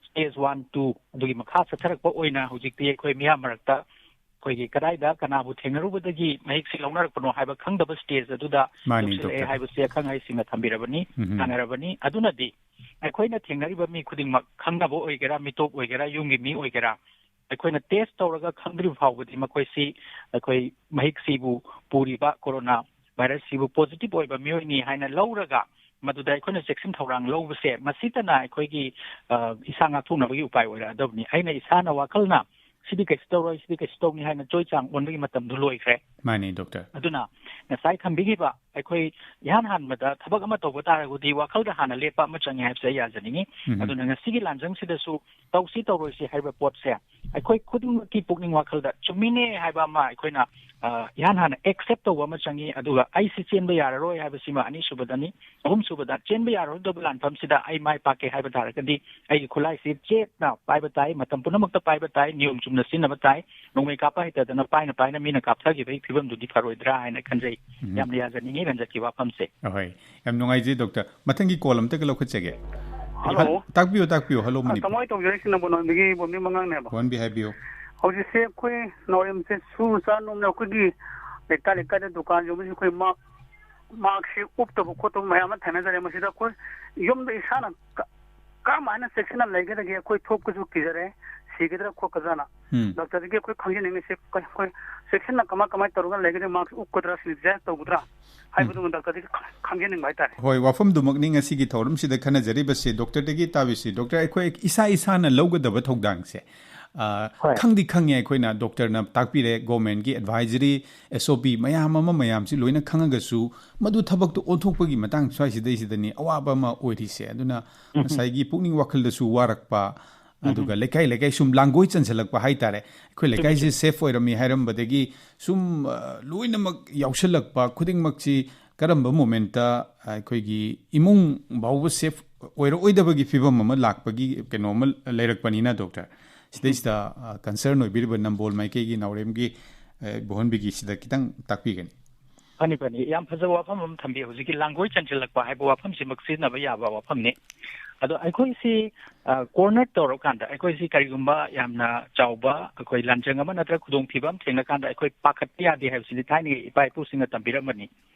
ꯁ꯭ꯇꯦꯖ ꯋꯥꯟ, ꯇꯨ ꯑꯗꯨꯒꯤ ꯃꯈꯥ ꯆꯠꯊꯔꯛꯄ ꯑꯣꯏꯅ ꯍꯧꯖꯤꯛꯇꯤ ꯑꯩꯈꯣꯏ ꯃꯤꯌꯥꯝ ꯃꯔꯛꯇ ꯑꯩꯈꯣꯏꯒꯤ ꯀꯗꯥꯏꯗ ꯀꯅꯥꯕꯨ ꯊꯦꯡꯅꯔꯨꯕꯗꯒꯤ ꯃꯍꯤꯛꯁꯤ ꯂꯧꯅꯔꯛꯄꯅꯣ ꯍꯥꯏꯕ ꯈꯪꯗꯕ ꯁ꯭ꯇꯦꯖ ꯑꯗꯨꯗ ꯃꯥꯅꯤ, ꯌꯧꯁꯤꯜꯂꯛꯑꯦ ꯗꯣꯛꯇꯔ꯫ ꯍꯥꯏꯕꯁꯤ ꯑꯈꯪ ꯑꯍꯩꯁꯤꯡꯅ ꯊꯝꯕꯤꯔꯕꯅꯤ, ꯎꯝ꯫ ꯁꯥꯟꯅꯔꯕꯅꯤ꯫ ꯑꯗꯨꯅꯗꯤ ꯑꯩꯈꯣꯏꯅ ꯊꯦꯡꯅꯔꯤꯕ ꯃꯤ ꯈꯨꯗꯤꯡꯃꯛ, ꯈꯪꯅꯕ ꯑꯣꯏꯒꯦꯔꯥ, ꯃꯤꯇꯣꯞ ꯑꯣꯏꯒꯦꯔꯥ, ꯌꯨꯝꯒꯤ ꯃꯤ ꯑꯣꯏꯒꯦꯔꯥ, ꯑꯩꯈꯣꯏꯅ ꯇꯦꯁ ꯇꯧꯔꯒ ꯈꯪꯗ꯭ꯔꯤꯕ ꯐꯥꯎꯕꯗꯤ ꯃꯈꯣꯏꯁꯤ, ꯑꯩꯈꯣꯏ ꯃꯍꯤꯛꯁꯤꯕꯨ ꯄꯨꯔꯤꯕ ꯀꯣꯔꯣꯅꯥ ꯚꯥꯏꯔꯁꯁꯤꯕꯨ ꯄꯣꯖꯤꯇꯤꯚ ꯑꯣꯏꯕ ꯃꯤꯑꯣꯏꯅꯤ ꯍꯥꯏꯅ ꯂꯧꯔꯒ ꯃꯗꯨꯗ ꯑꯩꯈꯣꯏꯅ ꯆꯦꯛꯁꯤꯟ ꯊꯧꯔꯥꯡ ꯂꯧꯕꯁꯦ, ꯃꯁꯤꯇꯅ ꯑꯩꯈꯣꯏꯒꯤ, ꯑ, ꯏꯁꯥ ꯉꯥꯛꯊꯣꯛꯅꯕꯒꯤ ꯎꯄꯥꯏ ꯑꯣꯏꯔꯛꯑꯗꯕꯅꯤ꯫ ꯑꯩꯅ ꯏꯁꯥꯅ ꯋꯥꯈꯜꯅ ꯁꯤꯗꯤ ꯀꯩꯁꯨ ꯇꯧꯔꯣꯏ, ꯁꯤꯗꯤ ꯀꯩꯁꯨ ꯇꯧꯅꯤ ꯍꯥꯏꯅ ꯆꯣꯏ ꯆꯥꯡ ꯑꯣꯟꯕꯒꯤ ꯃꯇꯝꯗꯨ ꯂꯣꯏꯈ꯭ꯔꯦ꯫ ꯃꯥꯅꯤ, ꯗꯣꯛꯇꯔ꯫ ꯑꯗꯨꯅ ꯉꯁꯥꯏ ꯊꯝꯕꯤꯈꯤꯕ, ꯑꯩꯈꯣꯏ ꯏꯍꯥꯟ ꯍꯥꯟꯕꯗ ꯊꯕꯛ ꯑꯃ ꯇꯧꯕ ꯇꯥꯔꯒꯗꯤ ꯋꯥꯈꯜꯗ ꯍꯥꯟꯅ ꯂꯦꯞꯄ ꯑꯃ ꯆꯪꯉꯦ ꯍꯥꯏꯕꯁꯦ ꯑꯩ ꯌꯥꯖꯅꯤꯡꯉꯤ꯫ ꯎꯝ꯫ ꯑꯗꯨꯅ ꯉꯁꯤꯒꯤ ꯂꯥꯟꯖꯪꯁꯤꯗꯁꯨ ꯇꯧꯁꯤ ꯇꯧꯔꯣꯏꯁꯤ ꯍꯥꯏꯕ ꯄꯣꯠꯁꯦ ꯑꯩꯈꯣꯏ ꯈꯨꯗꯤꯡꯃꯛꯀꯤ ꯄꯨꯛꯅꯤꯡ ꯋꯥꯈꯜꯗ ꯆꯨꯝꯃꯤꯅꯦ ꯍꯥꯏꯕ ꯑꯃ ꯑꯩꯈꯣꯏꯅ, ꯑ, ꯏꯍꯥꯟ ꯍꯥꯟꯅ ꯑꯦꯛꯁꯦꯞ ꯇꯧꯕ ꯑꯃ ꯆꯪꯉꯤ꯫ ꯑꯗꯨꯒ ꯑꯩꯁꯤ ꯆꯦꯟꯕ ꯌꯥꯔꯔꯣꯏ ꯍꯥꯏꯕꯁꯤꯃ ꯑꯅꯤꯁꯨꯕꯗꯅꯤ꯫ ꯑꯍꯨꯝꯁꯨꯕꯗ, ꯆꯦꯟꯕ ꯌꯥꯔꯣꯏꯗꯕ ꯂꯥꯟꯐꯝꯁꯤꯗ ꯑꯩ ꯃꯥꯏ ꯄꯥꯛꯀꯦ ꯍꯥꯏꯕ ꯇꯥꯔꯒꯗꯤ ꯑꯩꯒꯤ ꯈꯨꯠꯂꯥꯏꯁꯤ ꯆꯦꯠꯅ ꯄꯥꯏꯕ ꯇꯥꯏ, ꯃꯇꯝ ꯄꯨꯝꯅꯃꯛꯇ ꯄꯥꯏꯕ ꯇꯥꯏ, ꯅꯤꯌꯣꯝ ꯆꯨꯝꯅ ꯁꯤꯖꯤꯟꯅꯕ ꯇꯥꯏ, ꯅꯣꯡꯃꯩ ꯀꯥꯞꯄ ꯍꯩꯇꯗꯅ ꯄꯥꯏꯅ ꯄꯥꯏꯅ ꯃꯤꯅ ꯀꯥꯞꯊꯈꯤꯕꯒꯤ ꯐꯤꯕꯝꯗꯨꯗꯤ ꯐꯔꯣꯏꯗ꯭ꯔꯥ ꯍꯥꯏꯅ ꯈꯟꯖꯩ꯫ ꯎꯝ꯫ ꯌꯥꯝꯅ ꯌꯥꯖꯅꯤꯡꯉꯤ ꯔꯟꯖꯠꯀꯤ ꯋꯥꯐꯝꯁꯦ꯫ ꯑꯍꯣꯏ, ꯌꯥꯝ ꯅꯨꯡꯉꯥꯏꯖꯩ ꯗꯣꯛꯇꯔ꯫ ꯃꯊꯪꯒꯤ ꯀꯣꯜ ꯑꯝꯇꯒ ꯂꯧꯈꯠꯆꯒꯦ꯫ ꯍꯜꯂꯣ꯫ ꯏꯍꯥꯟ-, ꯇꯥꯛꯄꯤꯌꯨ, ꯇꯥꯛꯄꯤꯌꯨ꯫ ꯍꯜꯂꯣ, ꯑ, ꯃꯅꯤꯄꯨꯔ꯫ ꯀꯃꯥꯏꯅ ꯇꯧꯖꯔꯤꯁꯤꯅ ꯕꯣꯅꯣꯟꯗꯒꯤ ꯕꯣꯝꯕꯤ ꯃꯉꯥꯡꯅꯦꯕ꯫ ꯕꯣꯟꯕꯤ ꯍꯥꯏꯕꯤꯌꯨ꯫ ꯍꯧꯖꯤꯛꯁꯦ ꯑꯩꯈꯣꯏ ꯅꯥꯎꯔꯦꯝꯁꯦ ꯁꯨ ꯆꯥ ꯅꯣꯝꯅ ꯑꯩꯈꯣꯏꯒꯤ ꯂꯩꯀꯥꯏ ꯂꯩꯀꯥꯏꯗ ꯗꯨꯀꯥꯟ ꯌꯣꯟꯕꯁꯤꯡ ꯑꯩꯈꯣꯏ ꯃꯥ-, ꯃꯥꯛꯁꯁꯤ ꯎꯞꯇꯕ ꯈꯣꯠꯇꯕ ꯃꯌꯥꯝ ꯑꯃ ꯊꯦꯡꯅꯖꯔꯦ꯫ ꯃꯁꯤꯗ ꯑꯩꯈꯣꯏ ꯌꯨꯝꯗ ꯏꯁꯥꯅ ꯀ-, ꯀꯔꯝ ꯍꯥꯏꯅ ꯆꯦꯛꯁꯤꯟꯅ ꯂꯩꯒꯗꯒꯦ? ꯑꯩꯈꯣꯏ ꯊꯣꯛꯄꯁꯨ ꯀꯤꯖꯔꯦ, ꯁꯤꯒꯗ꯭ꯔꯥ ꯈꯣꯠꯀꯗ꯭ꯔꯥꯅ꯫ ꯎꯝ꯫ ꯗꯣꯛꯇꯔꯗꯒꯤ ꯑꯩꯈꯣꯏ ꯈꯪꯖꯅꯤꯡꯉꯤꯁꯦ, ꯑꯩꯈꯣꯏ, ꯑꯩꯈꯣꯏ ꯆꯦꯛꯁꯤꯟꯅ ꯀꯃꯥꯏ, ꯀꯃꯥꯏꯅ ꯇꯧꯔꯒ ꯂꯩꯒꯗꯒꯦ? ꯃꯥꯛꯁ ꯎꯞꯀꯗ꯭ꯔꯥ, ꯁꯦꯅꯤꯇꯥꯏꯖ ꯇꯧꯒꯗ꯭ꯔꯥ ꯍꯥꯏꯕꯗꯨꯃ ꯗꯣꯛꯇꯔꯗꯒꯤ ꯈꯪ-, ꯈꯪꯖꯅꯤꯡꯕ ꯍꯥꯏꯇꯥꯔꯦ꯫ ꯍꯣꯏ, ꯋꯥꯐꯝꯗꯨꯃꯛꯅꯤ ꯉꯁꯤꯒꯤ ꯊꯧꯔꯝꯁꯤꯗ ꯈꯟꯅꯖꯔꯤꯕꯁꯤ꯫ ꯗꯣꯛꯇꯔꯗꯒꯤ ꯇꯥꯕꯤꯁꯤ, ꯗꯣꯛꯇꯔ, ꯑꯩꯈꯣꯏ ꯏꯁꯥ ꯏꯁꯥꯅ ꯂꯧꯒꯗꯕ ꯊꯧꯗꯥꯡꯁꯦ, ꯑ, ꯍꯣꯏ꯫ ꯈꯪꯗꯤ ꯈꯪꯉꯦ, ꯑꯩꯈꯣꯏꯅ ꯗꯣꯛꯇꯔꯅ ꯇꯥꯛꯄꯤꯔꯦ, ꯒꯣꯔꯃꯦꯟꯒꯤ ꯑꯦꯗꯚꯥꯏꯖꯔꯤ, ꯑꯦꯁ ꯑꯣ ꯄꯤ ꯃꯌꯥꯝ ꯑꯃ ꯃꯌꯥꯝꯁꯤ ꯂꯣꯏꯅ ꯈꯪꯉꯒꯁꯨ ꯃꯗꯨ ꯊꯕꯛꯇ ꯑꯣꯟꯊꯣꯛꯄꯒꯤ ꯃꯇꯥꯡ ꯁ꯭ꯋꯥꯏꯁꯤꯗꯩꯁꯤꯗꯅꯤ ꯑꯋꯥꯕ ꯑꯃ ꯑꯣꯏꯔꯤꯁꯦ꯫ ꯑꯗꯨꯅ ꯎꯝ꯫ ꯉꯁꯥꯏꯒꯤ ꯄꯨꯛꯅꯤꯡ ꯋꯥꯈꯜꯗꯁꯨ ꯋꯥꯔꯛꯄ, ꯎꯝ꯫ ꯑꯗꯨꯒ ꯂꯩꯀꯥꯏ ꯂꯩꯀꯥꯏ ꯁꯨꯝ ꯂꯥꯡꯒꯣꯏ ꯆꯟꯁꯤꯜꯂꯛꯄ ꯍꯥꯏꯇꯥꯔꯦ꯫ ꯑꯩꯈꯣꯏ ꯆꯨꯝꯃꯤ, ꯂꯩꯀꯥꯏꯁꯦ ꯆꯨꯝꯃꯤ꯫ ꯁꯦꯐ ꯑꯣꯏꯔꯝꯃꯤ ꯍꯥꯏꯔꯝꯕꯗꯒꯤ ꯁꯨꯝ, ꯑ, ꯂꯣꯏꯅꯃꯛ ꯌꯥꯎꯁꯜꯂꯛꯄ ꯈꯨꯗꯤꯡꯃꯛꯁꯤ ꯀꯔꯝꯕ ꯃꯣꯃꯦꯟꯠꯇ ꯑꯩꯈꯣꯏꯒꯤ ꯏꯃꯨꯡ ꯐꯥꯎꯕ ꯁꯦꯐ ꯑꯣꯏꯔꯛꯑꯣꯏꯗꯕꯒꯤ ꯐꯤꯕꯝ ꯑꯃ ꯂꯥꯛꯄꯒꯤ ꯀꯩꯅꯣ ꯑꯃ ꯂꯩꯔꯛꯄꯅꯤꯅ, ꯗꯣꯛꯇꯔ, ꯁꯤꯗꯩꯁꯤꯗ, ꯑ, ꯀꯟꯁꯔꯟ ꯑꯣꯏꯕꯤꯔꯤꯕ ꯅꯝꯕꯣꯜ ꯃꯥꯏꯀꯩꯒꯤ ꯅꯥꯎꯔꯦꯝꯒꯤ, ꯑ, ꯕꯣꯍꯟꯕꯤꯒꯤꯁꯤꯗ ꯈꯤꯇꯪ ꯇꯥꯛꯄꯤꯒꯅꯤ꯫ ꯐꯅꯤ, ꯐꯅꯤ꯫ ꯌꯥꯝ ꯐꯖꯕ ꯋꯥꯐꯝ ꯑꯃ ꯊꯝꯕꯤ꯫ ꯍꯧꯖꯤꯛꯀꯤ ꯂꯥꯡꯒꯣꯏ ꯆꯟꯁꯤꯜꯂꯛꯄ ꯍꯥꯏꯕ ꯋꯥꯐꯝꯁꯤꯃꯛ ꯁꯤꯖꯤꯟꯅꯕ ꯌꯥꯕ ꯋꯥꯐꯝꯅꯤ꯫ ꯑꯗꯣ ꯑꯩꯈꯣꯏꯁꯤ ꯀꯣꯔꯅꯔ ꯇꯧꯔꯀꯥꯟꯗ, ꯑꯩꯈꯣꯏꯁꯤ ꯀꯔꯤꯒꯨꯝꯕ ꯌꯥꯝꯅ ꯆꯥꯎꯕ ꯑꯩꯈꯣꯏ ꯂꯥꯟꯖꯪ ꯑꯃ ꯅꯠꯇ꯭ꯔꯒ ꯈꯨꯗꯣꯡꯊꯤꯕ ꯑꯃ ꯊꯦꯡꯅꯀꯥꯟꯗ ꯑꯩꯈꯣꯏ ꯄꯥꯈꯠꯄ ꯌꯥꯗꯦ ꯍꯥꯏꯕꯁꯤꯗꯤ ꯊꯥꯏꯅꯒꯤ ꯏꯄꯥ ꯏꯄꯨꯁꯤꯡꯅ ꯇꯝꯕꯤꯔꯝꯕꯅꯤ꯫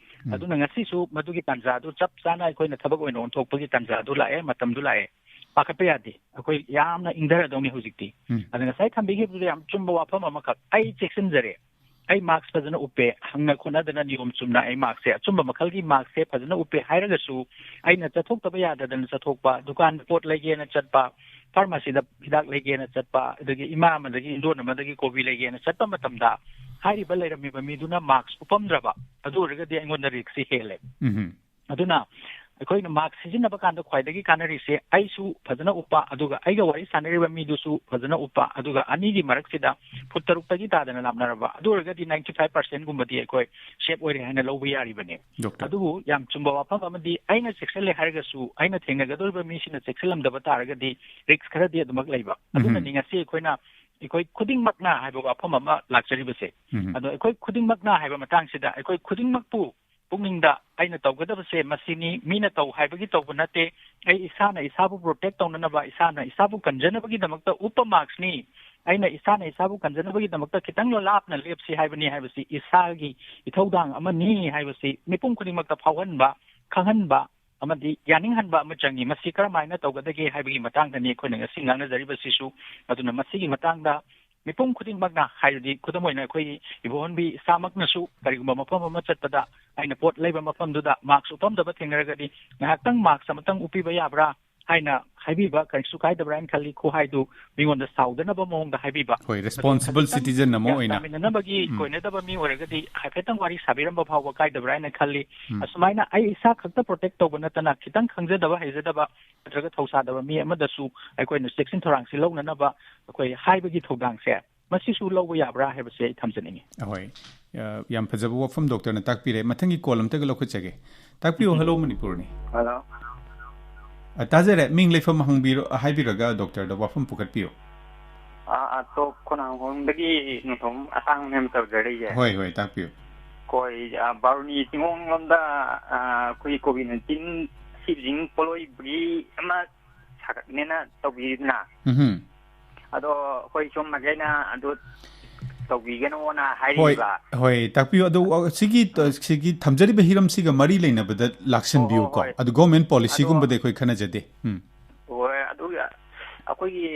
ꯎꯝ꯫ ꯑꯗꯨꯅ ꯉꯁꯤꯁꯨ ꯃꯗꯨꯒꯤ ꯇꯥꯟꯖꯥꯗꯨ ꯆꯞ ꯆꯥꯅ ꯑꯩꯈꯣꯏꯅ ꯊꯕꯛ ꯑꯣꯏꯅ ꯑꯣꯟꯊꯣꯛꯄꯒꯤ ꯇꯥꯟꯖꯥꯗꯨ ꯂꯥꯛꯑꯦ, ꯃꯇꯝꯗꯨ ꯂꯥꯛꯑꯦ꯫ ꯄꯥꯈꯠꯄ ꯌꯥꯗꯦ, ꯑꯩꯈꯣꯏ ꯌꯥꯝꯅ ꯏꯪꯊꯔꯗꯧꯅꯤ ꯍꯧꯖꯤꯛꯇꯤ꯫ ꯎꯝ꯫ ꯑꯗ ꯉꯁꯥꯏ ꯊꯝꯕꯤꯈꯤꯕꯗꯨꯗ ꯌꯥꯝ ꯆꯨꯝꯕ ꯋꯥꯐꯝ ꯑꯃꯈꯛ, ꯑꯩ ꯆꯦꯛꯁꯤꯟꯖꯔꯦ, ꯑꯩ ꯃꯥꯛꯁ ꯐꯖꯅ ꯎꯞꯄꯦ, ꯍꯪꯅ ꯈꯣꯠꯅꯗꯅ ꯅꯤꯌꯣꯝ ꯆꯨꯝꯅ ꯑꯩ ꯃꯥꯛꯁꯁꯦ, ꯑꯆꯨꯝꯕ ꯃꯈꯜꯒꯤ ꯃꯥꯛꯁꯁꯦ ꯐꯖꯅ ꯎꯞꯄꯦ ꯍꯥꯏꯔꯒꯁꯨ, ꯑꯩꯅ ꯆꯠꯊꯣꯛꯇꯕ ꯌꯥꯗꯗꯅ ꯆꯠꯊꯣꯛꯄ, ꯗꯨꯀꯥꯟꯗ ꯄꯣꯠ ꯂꯩꯒꯦꯅ ꯆꯠꯄ, ꯐꯥꯔꯃꯥꯁꯤꯗ ꯍꯤꯗꯥꯛ ꯂꯩꯒꯦꯅ ꯆꯠꯄ, ꯑꯗꯒꯤ ꯏꯃꯥ ꯑꯃꯗꯒꯤ ꯏꯟꯗꯣꯟ ꯑꯃꯗꯒꯤ ꯀꯣꯕꯤ ꯂꯩꯒꯦꯅ ꯆꯠꯄ ꯃꯇꯝꯗ, ꯍꯥꯏꯔꯤꯕ ꯂꯩꯔꯝꯃꯤꯕ ꯃꯤꯗꯨꯅ ꯃꯥꯛꯁ ꯎꯞꯄꯝꯗ꯭ꯔꯕ, ꯑꯗꯨ ꯑꯣꯏꯔꯒꯗꯤ ꯑꯩꯉꯣꯟꯗ ꯔꯤꯛꯁꯁꯤ ꯍꯦꯜꯂꯦ꯫ ꯎꯝ꯫ ꯑꯗꯨꯅ ꯑꯩꯈꯣꯏꯅ ꯃꯥꯛꯁ ꯁꯤꯖꯤꯟꯅꯕ ꯀꯥꯟꯗ ꯈ꯭ꯋꯥꯏꯗꯒꯤ ꯀꯥꯟꯅꯔꯤꯁꯦ ꯑꯩꯁꯨ ꯐꯖꯅ ꯎꯞꯄ, ꯑꯗꯨꯒ ꯑꯩꯒ ꯋꯥꯔꯤ ꯁꯥꯟꯅꯔꯤꯕ ꯃꯤꯗꯨꯁꯨ ꯐꯖꯅ ꯎꯞꯄ, ꯑꯗꯨꯒ ꯑꯅꯤꯒꯤ ꯃꯔꯛꯁꯤꯗ ꯐꯨꯠ ꯇꯔꯨꯛꯇꯒꯤ ꯇꯥꯗꯅ ꯂꯥꯞꯅꯔꯕ, ꯑꯗꯨ ꯑꯣꯏꯔꯒꯗꯤ ninety five percent ꯒꯨꯝꯕꯗꯤ ꯑꯩꯈꯣꯏ ꯁꯦꯐ ꯑꯣꯏꯔꯦ ꯍꯥꯏꯅ ꯂꯧꯕ ꯌꯥꯔꯤꯕꯅꯤ꯫ ꯗꯣꯛꯇꯔ꯫ ꯑꯗꯨꯕꯨ ꯌꯥꯝ ꯆꯨꯝꯕ ꯋꯥꯐꯝ ꯑꯃꯗꯤ, ꯑꯩꯅ ꯆꯦꯛꯁꯤꯜꯂꯦ ꯍꯥꯏꯔꯒꯁꯨ, ꯑꯩꯅ ꯊꯦꯡꯅꯒꯗꯧꯔꯤꯕ ꯃꯤꯁꯤꯅ ꯆꯦꯛꯁꯤꯜꯂꯝꯗꯕ ꯇꯥꯔꯒꯗꯤ ꯔꯤꯛꯁ ꯈꯔꯗꯤ ꯑꯗꯨꯃꯛ ꯂꯩꯕ꯫ ꯎꯝ꯫ ꯑꯗꯨꯅꯅꯤ ꯉꯁꯤ ꯑꯩꯈꯣꯏꯅ, ꯑꯩꯈꯣꯏ ꯈꯨꯗꯤꯡꯃꯛꯅ ꯍꯥꯏꯕ ꯋꯥꯐꯝ ꯑꯃ ꯂꯥꯛꯆꯔꯤꯕꯁꯦ꯫ ꯎꯝ꯫ ꯑꯗꯣ ꯑꯩꯈꯣꯏ ꯈꯨꯗꯤꯡꯃꯛꯅ ꯍꯥꯏꯕ ꯃꯇꯥꯡꯁꯤꯗ, ꯑꯩꯈꯣꯏ ꯈꯨꯗꯤꯡꯃꯛꯄꯨ ꯄꯨꯛꯅꯤꯡꯗ ꯑꯩꯅ ꯇꯧꯒꯗꯕꯁꯦ ꯃꯁꯤꯅꯤ, ꯃꯤꯅ ꯇꯧ ꯍꯥꯏꯕꯒꯤ ꯇꯧꯕ ꯅꯠꯇꯦ, ꯑꯩ ꯏꯁꯥꯅ ꯏꯁꯥꯕꯨ ꯄ꯭ꯔꯣꯇꯦꯛ ꯇꯧꯅꯅꯕ, ꯏꯁꯥꯅ ꯏꯁꯥꯕꯨ ꯀꯟꯖꯅꯕꯒꯤꯗꯃꯛꯇ ꯎꯞꯄ ꯃꯥꯛꯁꯅꯤ, ꯑꯩꯅ ꯏꯁꯥꯅ ꯏꯁꯥꯕꯨ ꯀꯟꯖꯅꯕꯒꯤꯗꯃꯛꯇ ꯈꯤꯇꯪ ꯂꯥꯞꯅ ꯂꯦꯞꯁꯤ ꯍꯥꯏꯕꯅꯤ ꯍꯥꯏꯕꯁꯤ ꯏꯁꯥꯒꯤ ꯏꯊꯧꯗꯥꯡ ꯑꯃꯅꯤ ꯍꯥꯏꯕꯁꯤ ꯃꯤꯄꯨꯝ ꯈꯨꯗꯤꯡꯃꯛꯇ ꯐꯥꯎꯍꯟꯕ, ꯈꯪꯍꯟꯕ ꯑꯃꯗꯤ ꯌꯥꯅꯤꯡꯍꯟꯕ ꯑꯃ ꯆꯪꯏ꯫ ꯃꯁꯤ ꯀꯔꯝꯍꯥꯏꯅ ꯇꯧꯒꯗꯒꯦ ꯍꯥꯏꯕꯒꯤ ꯃꯇꯥꯡꯗꯅꯤ ꯑꯩꯈꯣꯏꯅ ꯉꯁꯤ ꯉꯥꯡꯅꯖꯔꯤꯕꯁꯤꯁꯨ꯫ ꯑꯗꯨꯅ ꯃꯁꯤꯒꯤ ꯃꯇꯥꯡꯗ ꯃꯤꯄꯨꯝ ꯈꯨꯗꯤꯡꯃꯛꯅ, ꯍꯥꯏꯕꯗꯤ ꯈꯨꯗꯝ ꯑꯣꯏꯅ ꯑꯩꯈꯣꯏꯒꯤ ꯏꯕꯣꯍꯟꯕꯤ ꯏꯁꯥꯃꯛꯅꯁꯨ ꯀꯔꯤꯒꯨꯝꯕ ꯃꯐꯝ ꯑꯃ ꯆꯠꯄꯗ ꯑꯩꯅ ꯄꯣꯠ ꯂꯩꯕ ꯃꯐꯝꯗꯨꯗ ꯃꯥꯛꯁ ꯎꯞꯄꯝꯗꯕ ꯊꯦꯡꯅꯔꯒꯗꯤ, "ꯉꯥꯏꯍꯥꯛꯇꯪ ꯃꯥꯛꯁ ꯑꯃꯇꯪ ꯎꯞꯄꯤꯕ ꯌꯥꯕ꯭ꯔꯥ?" ꯍꯥꯏꯅ ꯍꯥꯏꯕꯤꯕ, "ꯀꯩꯁꯨ ꯀꯥꯏꯗꯕ꯭ꯔꯥ?" ꯍꯥꯏꯅ ꯈꯜꯂꯤ, ꯈꯨꯍꯥꯏꯗꯨ ꯃꯤꯉꯣꯟꯗ ꯁꯥꯎꯗꯅꯕ ꯃꯑꯣꯡꯗ ꯍꯥꯏꯕꯤꯕ꯫ ꯍꯣꯏ, ꯔꯦꯁꯄꯣꯟꯁꯤꯕꯜ ꯍꯥꯏꯐꯦꯠꯇꯪ ꯁꯤꯇꯤꯖꯟ ꯑꯃ ꯒ꯭ꯌꯥꯟ ꯑꯣꯏꯅ꯫ ꯇꯥꯃꯤꯟꯅꯅꯕꯒꯤ ꯎꯝ꯫ ꯀꯣꯏꯅꯗꯕ ꯃꯤ ꯑꯣꯏꯔꯒꯗꯤ ꯍꯥꯏꯐꯦꯠꯇꯪ ꯋꯥꯔꯤ ꯁꯥꯕꯤꯔꯝꯕ ꯐꯥꯎꯕ ꯀꯥꯏꯗꯕ꯭ꯔꯥ ꯍꯥꯏꯅ ꯈꯜꯂꯤ꯫ ꯎꯝ꯫ ꯑꯁꯨꯃꯥꯏꯅ ꯑꯩ ꯏꯁꯥ ꯈꯛꯇ ꯄ꯭ꯔꯣꯇꯦꯛ ꯇꯧꯕ ꯅꯠꯇꯅ ꯈꯤꯇꯪ ꯈꯪꯖꯗꯕ ꯍꯩꯖꯗꯕ ꯅꯠꯇ꯭ꯔꯒ ꯊꯧꯁꯥꯗꯕ ꯃꯤ ꯑꯃꯗꯁꯨ ꯑꯩꯈꯣꯏꯅ ꯆꯦꯛꯁꯤꯟ ꯊꯧꯔꯥꯡꯁꯤ ꯂꯧꯅꯅꯕ ꯑꯩꯈꯣꯏ ꯍꯥꯏꯕꯒꯤ ꯊꯧꯗꯥꯡꯁꯦ ꯃꯁꯤꯁꯨ ꯂꯧꯕ ꯌꯥꯕ꯭ꯔꯥ ꯍꯥꯏꯕꯁꯦ ꯑꯩ ꯊꯝꯖꯅꯤꯡꯉꯤ꯫ ꯑꯍꯣꯏ꯫ ꯑ, ꯌꯥꯝ ꯐꯖꯕ ꯋꯥꯐꯝ ꯗꯣꯛꯇꯔꯅ ꯇꯥꯛꯄꯤꯔꯦ꯫ ꯃꯊꯪꯒꯤ ꯀꯣꯜ ꯑꯝꯇꯒ ꯂꯧꯈꯠꯆꯒꯦ꯫ ꯇꯥꯛꯄꯤꯌꯨ, ꯎꯝ꯫ ꯍꯜꯂꯣ, ꯃꯅꯤꯄꯨꯔꯅꯤ꯫ ꯍꯜꯂꯣ꯫ ꯑ, ꯇꯥꯖꯔꯦ꯫ ꯃꯤꯡ ꯂꯩꯐꯝ ꯍꯪꯕꯤꯔꯣ, ꯍꯥꯏꯕꯤꯔꯒ ꯗꯣꯛꯇꯔꯗ ꯋꯥꯐꯝ ꯄꯨꯈꯠꯄꯤꯌꯨ꯫ ꯑ, ꯑ, ꯇꯣꯞ ꯈꯣꯡꯅꯥꯡꯈꯣꯡꯗꯒꯤ ꯅꯣꯡꯊꯣꯝ ꯑꯁꯥꯡꯕꯅꯦ ꯇꯧꯖꯔꯛꯏꯁꯦ꯫ ꯍꯣꯏ, ꯍꯣꯏ, ꯇꯥꯛꯄꯤꯌꯨ꯫ ꯑꯩꯈꯣꯏ, ꯑ, ꯕꯥꯔꯨꯅꯤ ꯆꯤꯡꯈꯣꯡ ꯂꯣꯝꯗ, ꯑ, ꯑꯩꯈꯣꯏ ꯀꯣꯚꯤꯗ nineteen ꯁꯤꯕꯁꯤꯡ ꯄꯣꯠꯂꯣꯏꯕꯒꯤ ꯑꯃ ꯁꯥꯒꯠꯅꯦꯅ ꯇꯧꯕꯤꯗꯅ꯫ ꯎꯝ꯫ ꯑꯗꯣ ꯑꯩꯈꯣꯏ ꯁꯣꯝ ꯃꯥꯏꯀꯩꯅ ꯑꯗꯨ ꯇꯧꯕꯤꯒꯅꯣꯅ ꯍꯣꯏ꯫ ꯍꯥꯏꯔꯤꯕ꯫ ꯍꯣꯏ, ꯇꯥꯛꯄꯤꯌꯨ꯫ ꯑꯗꯨ, ꯑ, ꯁꯤꯒꯤ, ꯑ, ꯁꯤꯒꯤ ꯊꯝꯖꯔꯤꯕ ꯍꯤꯔꯝꯁꯤꯒ ꯃꯔꯤ ꯂꯩꯅꯕꯗ ꯂꯥꯛꯁꯟꯕꯤꯌꯨꯀꯣ꯫ ꯍꯣꯏ, ꯍꯣꯏ, ꯍꯣꯏ꯫ ꯑꯗꯨ ꯒꯣꯔꯃꯦꯟ ꯑꯗꯣ ꯄꯣꯂꯤꯁꯤꯒꯨꯝꯕꯗꯤ ꯑꯩꯈꯣꯏ ꯈꯟꯅꯖꯗꯦ꯫ ꯎꯝ꯫ ꯍꯣꯏ, ꯑꯗꯨꯒ ꯑꯩꯈꯣꯏꯒꯤ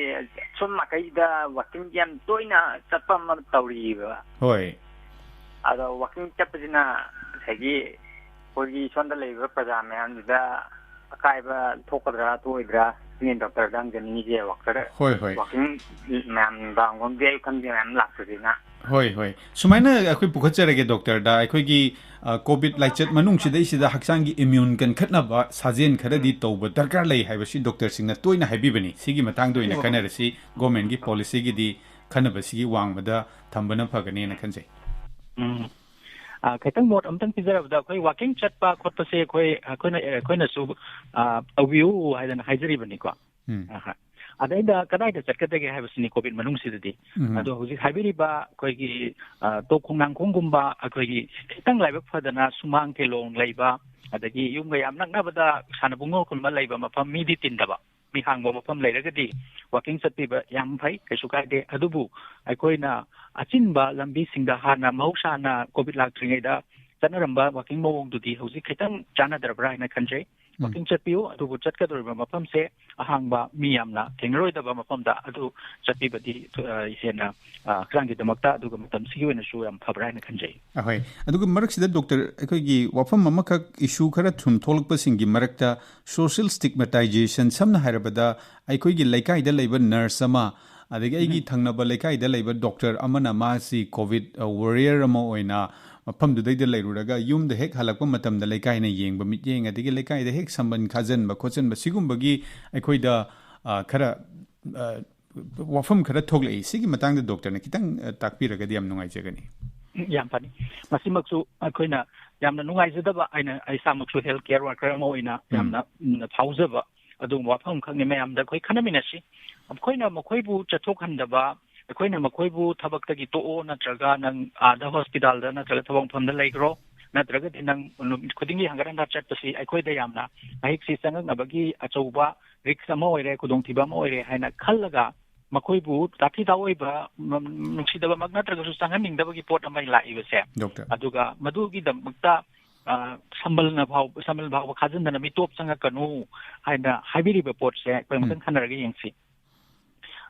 ꯁꯣꯝ ꯃꯥꯏꯀꯩꯗ ꯋꯥꯀꯤꯡ ꯌꯥꯝ ꯇꯣꯏꯅ ꯆꯠꯄ ꯑꯃ ꯇꯧꯔꯤꯕ꯫ ꯍꯣꯏ꯫ ꯑꯗꯣ ꯋꯥꯀꯤꯡ ꯆꯠꯄꯁꯤꯅ ꯉꯁꯥꯏꯒꯤ ꯑꯩꯈꯣꯏꯒꯤ ꯁꯣꯝꯗ ꯂꯩꯔꯤꯕ ꯄ꯭ꯔꯖꯥ ꯃꯌꯥꯝꯁꯤꯗ ꯑꯀꯥꯏꯕ ꯊꯣꯛꯀꯗ꯭ꯔꯥ ꯊꯣꯛꯑꯣꯏꯗ꯭ꯔꯥ ꯁꯤꯅꯤ ꯗꯣꯛꯇꯔꯗ ꯍꯪꯖꯅꯤꯡꯉꯤꯁꯦ꯫ ꯋꯥꯀꯔ ꯍꯣꯏ, ꯍꯣꯏ꯫ ꯋꯥꯀꯤꯡ ꯃꯌꯥꯝ ꯅꯨꯡꯗꯥꯡ ꯋꯥꯏꯔꯝ ꯈꯪꯗꯦ ꯃꯌꯥꯝ ꯂꯥꯛꯄꯁꯤꯅ꯫ ꯍꯣꯏ, ꯍꯣꯏ꯫ ꯁꯨꯃꯥꯏꯅ ꯑꯩꯈꯣꯏ ꯄꯨꯈꯠꯆꯔꯒꯦ ꯗꯣꯛꯇꯔꯗ, ꯑꯩꯈꯣꯏꯒꯤ, ꯑ, ꯀꯣꯚꯤꯗ ꯂꯥꯏꯆꯠ ꯃꯅꯨꯡꯁꯤꯗꯩꯁꯤꯗ ꯍꯛꯆꯥꯡꯒꯤ ꯏꯃ꯭ꯌꯨꯟ ꯀꯟꯈꯠꯅꯕ ꯁꯥꯖꯦꯜ ꯈꯔꯗꯤ ꯎꯝ꯫ ꯇꯧꯕ ꯗꯔꯀꯥꯔ ꯂꯩ ꯍꯥꯏꯕꯁꯤ ꯗꯣꯛꯇꯔꯁꯤꯡꯅ ꯇꯣꯏꯅ ꯍꯥꯏꯕꯤꯕꯅꯤ꯫ ꯁꯤꯒꯤ ꯃꯇꯥꯡꯗ ꯑꯣꯏꯅ ꯑꯣ꯫ ꯈꯟꯅꯔꯁꯤ ꯒꯣꯔꯃꯦꯟꯒꯤ ꯄꯣꯂꯤꯁꯤꯒꯤꯗꯤ ꯈꯟꯅꯕꯁꯤꯒꯤ ꯋꯥꯡꯃꯗ ꯊꯝꯕꯅ ꯐꯒꯅꯦꯅ ꯈꯟꯖꯩ꯫ ꯎꯝ꯫ ꯑ, ꯈꯤꯇꯪ ꯃꯣꯠ ꯑꯝꯇꯪ ꯄꯤꯖꯔꯕꯗ, ꯑꯩꯈꯣꯏ ꯋꯥꯀꯤꯡ ꯆꯠꯄ ꯈꯣꯠꯄꯁꯦ ꯑꯩꯈꯣꯏ, ꯑꯩꯈꯣꯏꯅ, ꯑꯩꯈꯣꯏꯅꯁꯨ, ꯑ, ꯇꯧꯕꯤꯌꯨ ꯍꯥꯏꯗꯅ ꯍꯥꯏꯖꯔꯤꯕꯅꯤꯀꯣ꯫ ꯎꯝ꯫ ꯑꯍ꯫ ꯑꯗꯩꯗ ꯀꯗꯥꯏꯗ ꯆꯠꯀꯗꯒꯦ ꯍꯥꯏꯕꯁꯤꯅꯤ ꯀꯣꯚꯤꯗ ꯃꯅꯨꯡꯁꯤꯗꯗꯤ꯫ ꯎꯝ꯫ ꯑꯗꯣ ꯍꯧꯖꯤꯛ ꯍꯥꯏꯕꯤꯔꯤꯕ ꯑꯩꯈꯣꯏꯒꯤ, ꯑ, ꯇꯣꯞ ꯈꯣꯡꯅꯥꯡꯈꯣꯡꯒꯨꯝꯕ ꯑꯩꯈꯣꯏꯒꯤ ꯈꯤꯇꯪ ꯂꯥꯏꯕꯛ ꯐꯗꯅ ꯁꯨꯃꯥꯡ ꯇꯦꯂꯣꯡ ꯂꯩꯕ, ꯑꯗꯒꯤ ꯌꯨꯝꯒ ꯌꯥꯝ ꯅꯛꯅꯕꯗ ꯁꯥꯟꯅꯕꯨꯡꯒꯨꯝꯕ ꯂꯩꯕ ꯃꯐꯝ ꯃꯤꯗꯤ ꯇꯤꯟꯗꯕ, ꯃꯤ ꯍꯥꯡꯕ ꯃꯐꯝ ꯂꯩꯔꯒꯗꯤ ꯋꯥꯀꯤꯡ ꯆꯠꯄꯤꯕ ꯌꯥꯝ ꯐꯩ, ꯀꯩꯁꯨ ꯀꯥꯏꯗꯦ꯫ ꯑꯗꯨꯕꯨ ꯑꯩꯈꯣꯏꯅ ꯑꯆꯤꯟꯕ ꯂꯝꯕꯤꯁꯤꯡꯗ ꯍꯥꯟꯅ ꯃꯍꯧꯁꯥꯅ ꯀꯣꯚꯤꯗ ꯂꯥꯛꯇ꯭ꯔꯤꯉꯩꯗ ꯆꯠꯅꯔꯝꯕ ꯋꯥꯀꯤꯡ ꯃꯑꯣꯡꯗꯨꯗꯤ ꯍꯧꯖꯤꯛ ꯈꯤꯇꯪ ꯆꯥꯟꯅꯗ꯭ꯔꯕ꯭ꯔꯥ ꯍꯥꯏꯅ ꯈꯟꯖꯩ꯫ ꯎꯝ꯫ ꯋꯥꯀꯤꯡ ꯆꯠꯄꯤꯌꯨ, ꯑꯗꯨꯕꯨ ꯆꯠꯀꯗꯧꯔꯤꯕ ꯃꯐꯝꯁꯦ ꯑꯍꯥꯡꯕ ꯃꯤ ꯌꯥꯝꯅ ꯊꯦꯡꯅꯔꯣꯏꯗꯕ ꯃꯐꯝꯗ ꯑꯗꯨ ꯆꯠꯄꯤꯕꯗꯤ, ꯑ, ꯍꯦꯟꯅ, ꯑ, ꯍꯛꯆꯥꯡꯒꯤꯗꯃꯛꯇ ꯑꯗꯨꯒ ꯃꯇꯝꯁꯤꯒꯤ ꯑꯣꯏꯅꯁꯨ ꯌꯥꯝ ꯐꯕ꯭ꯔꯥ ꯍꯥꯏꯅ ꯈꯟꯖꯩ꯫ ꯑꯍꯣꯏ꯫ ꯑꯗꯨꯒ ꯃꯔꯛꯁꯤꯗ ꯗꯣꯛꯇꯔ, ꯑꯩꯈꯣꯏꯒꯤ ꯋꯥꯐꯝ ꯑꯃꯈꯛ, ꯏꯁꯨ ꯈꯔ ꯁꯨꯝ ꯊꯣꯛꯂꯛꯄꯁꯤꯡꯒꯤ ꯃꯔꯛꯇ social stigmatization, ꯁꯝꯅ ꯍꯥꯏꯔꯕꯗ ꯑꯩꯈꯣꯏꯒꯤ ꯂꯩꯀꯥꯏꯗ ꯂꯩꯕ ꯅꯔꯁ ꯑꯃ, ꯑꯗꯒꯤ ꯑꯩꯒꯤ ꯎꯝ꯫ ꯊꯪꯅꯕ ꯂꯩꯀꯥꯏꯗ ꯂꯩꯕ ꯗꯣꯛꯇꯔ ꯑꯃꯅ ꯃꯥꯁꯤ ꯀꯣꯚꯤꯗ, ꯑ, ꯋꯥꯔꯤꯌꯔ ꯑꯃ ꯑꯣꯏꯅ ꯃꯐꯝꯗꯨꯗꯩꯗ ꯂꯩꯔꯨꯔꯒ ꯌꯨꯝꯗ ꯍꯦꯛ ꯍꯜꯂꯛꯄ ꯃꯇꯝꯗ ꯂꯩꯀꯥꯏꯅ ꯌꯦꯡꯕ ꯃꯤꯠꯌꯦꯡ, ꯑꯗꯒꯤ ꯂꯩꯀꯥꯏꯗ ꯍꯦꯛ ꯁꯝꯕꯟ ꯈꯥꯖꯤꯟꯕ ꯈꯣꯠꯆꯤꯟꯕ ꯁꯤꯒꯨꯝꯕꯒꯤ ꯑꯩꯈꯣꯏꯗ, ꯑ, ꯈꯔ, ꯑ, ꯋꯥꯐꯝ ꯈꯔ ꯊꯣꯛꯂꯛꯏ꯫ ꯁꯤꯒꯤ ꯃꯇꯥꯡꯗ ꯗꯣꯛꯇꯔꯅ ꯈꯤꯇꯪ, ꯑ, ꯇꯥꯛꯄꯤꯔꯒꯗꯤ ꯌꯥꯝ ꯅꯨꯡꯉꯥꯏꯖꯒꯅꯤ꯫ ꯎꯝ, ꯌꯥꯝ ꯐꯅꯤ꯫ ꯃꯁꯤꯃꯛꯁꯨ ꯑꯩꯈꯣꯏꯅ ꯌꯥꯝꯅ ꯅꯨꯡꯉꯥꯏꯖꯗꯕ, ꯑꯩꯅ, ꯑꯩ ꯏꯁꯥꯃꯛꯁꯨ health care worker ꯑꯃ ꯑꯣꯏꯅ ꯎꯝ꯫ ꯌꯥꯝꯅ, ꯎꯝ, ꯐꯥꯎꯖꯕ ꯑꯗꯨꯒꯨꯝꯕ ꯋꯥꯐꯝ ꯑꯃꯈꯛꯅꯤ꯫ ꯃꯌꯥꯝꯗ ꯑꯩꯈꯣꯏ ꯈꯟꯅꯃꯤꯟꯅꯁꯤ꯫ ꯑꯩꯈꯣꯏꯅ ꯃꯈꯣꯏꯕꯨ ꯆꯠꯊꯣꯛꯍꯟꯗꯕ, ꯑꯩꯈꯣꯏꯅ ꯃꯈꯣꯏꯕꯨ ꯊꯕꯛꯇꯒꯤ ꯇꯣꯛꯑꯣ, ꯅꯠꯇ꯭ꯔꯒ ꯅꯪ ꯑꯥꯗ ꯍꯣꯁꯄꯤꯇꯥꯜꯗ ꯅꯠꯇ꯭ꯔꯒ ꯊꯕꯛ ꯃꯐꯝꯗ ꯂꯩꯈ꯭ꯔꯣ, ꯅꯠꯇ꯭ꯔꯒꯗꯤ ꯅꯪ ꯅꯨꯃꯤꯠ ꯈꯨꯗꯤꯡꯒꯤ ꯍꯪꯒꯠ ꯍꯟꯗ ꯆꯠꯄꯁꯤ ꯑꯩꯈꯣꯏꯗ ꯌꯥꯝꯅ ꯃꯍꯤꯛꯁꯤ ꯆꯪꯉꯛꯅꯕꯒꯤ ꯑꯆꯧꯕ ꯔꯤꯛꯁ ꯑꯃ ꯑꯣꯏꯔꯦ, ꯈꯨꯗꯣꯡꯊꯤꯕ ꯑꯃ ꯑꯣꯏꯔꯦ ꯍꯥꯏꯅ ꯈꯜꯂꯒ ꯃꯈꯣꯏꯕꯨ ꯇꯥꯊꯤ ꯇꯥꯑꯣꯏꯕ, ꯅꯨꯡꯁꯤꯗꯕꯃꯛ ꯅꯠꯇ꯭ꯔꯒꯁꯨ ꯆꯪꯍꯟꯅꯤꯡꯗꯕꯒꯤ ꯄꯣꯠ ꯑꯃ ꯂꯥꯛꯏꯕꯁꯦ꯫ ꯗꯣꯛꯇꯔ꯫ ꯑꯗꯨꯒ ꯃꯗꯨꯒꯤꯗꯃꯛꯇ ꯁꯝꯕꯜꯅ ꯐꯥꯎꯕ, ꯁꯝꯕꯜ ꯐꯥꯎꯕ ꯈꯥꯖꯤꯟꯗꯅ ꯃꯤꯇꯣꯞ ꯆꯪꯉꯛꯀꯅꯨ ꯍꯥꯏꯅ ꯍꯥꯏꯕꯤꯔꯤꯕ ꯄꯣꯠꯁꯦ ꯑꯩꯈꯣꯏ ꯑꯃꯨꯛꯇꯪ ꯈꯟꯅꯔꯒ ꯌꯦꯡꯁꯤ꯫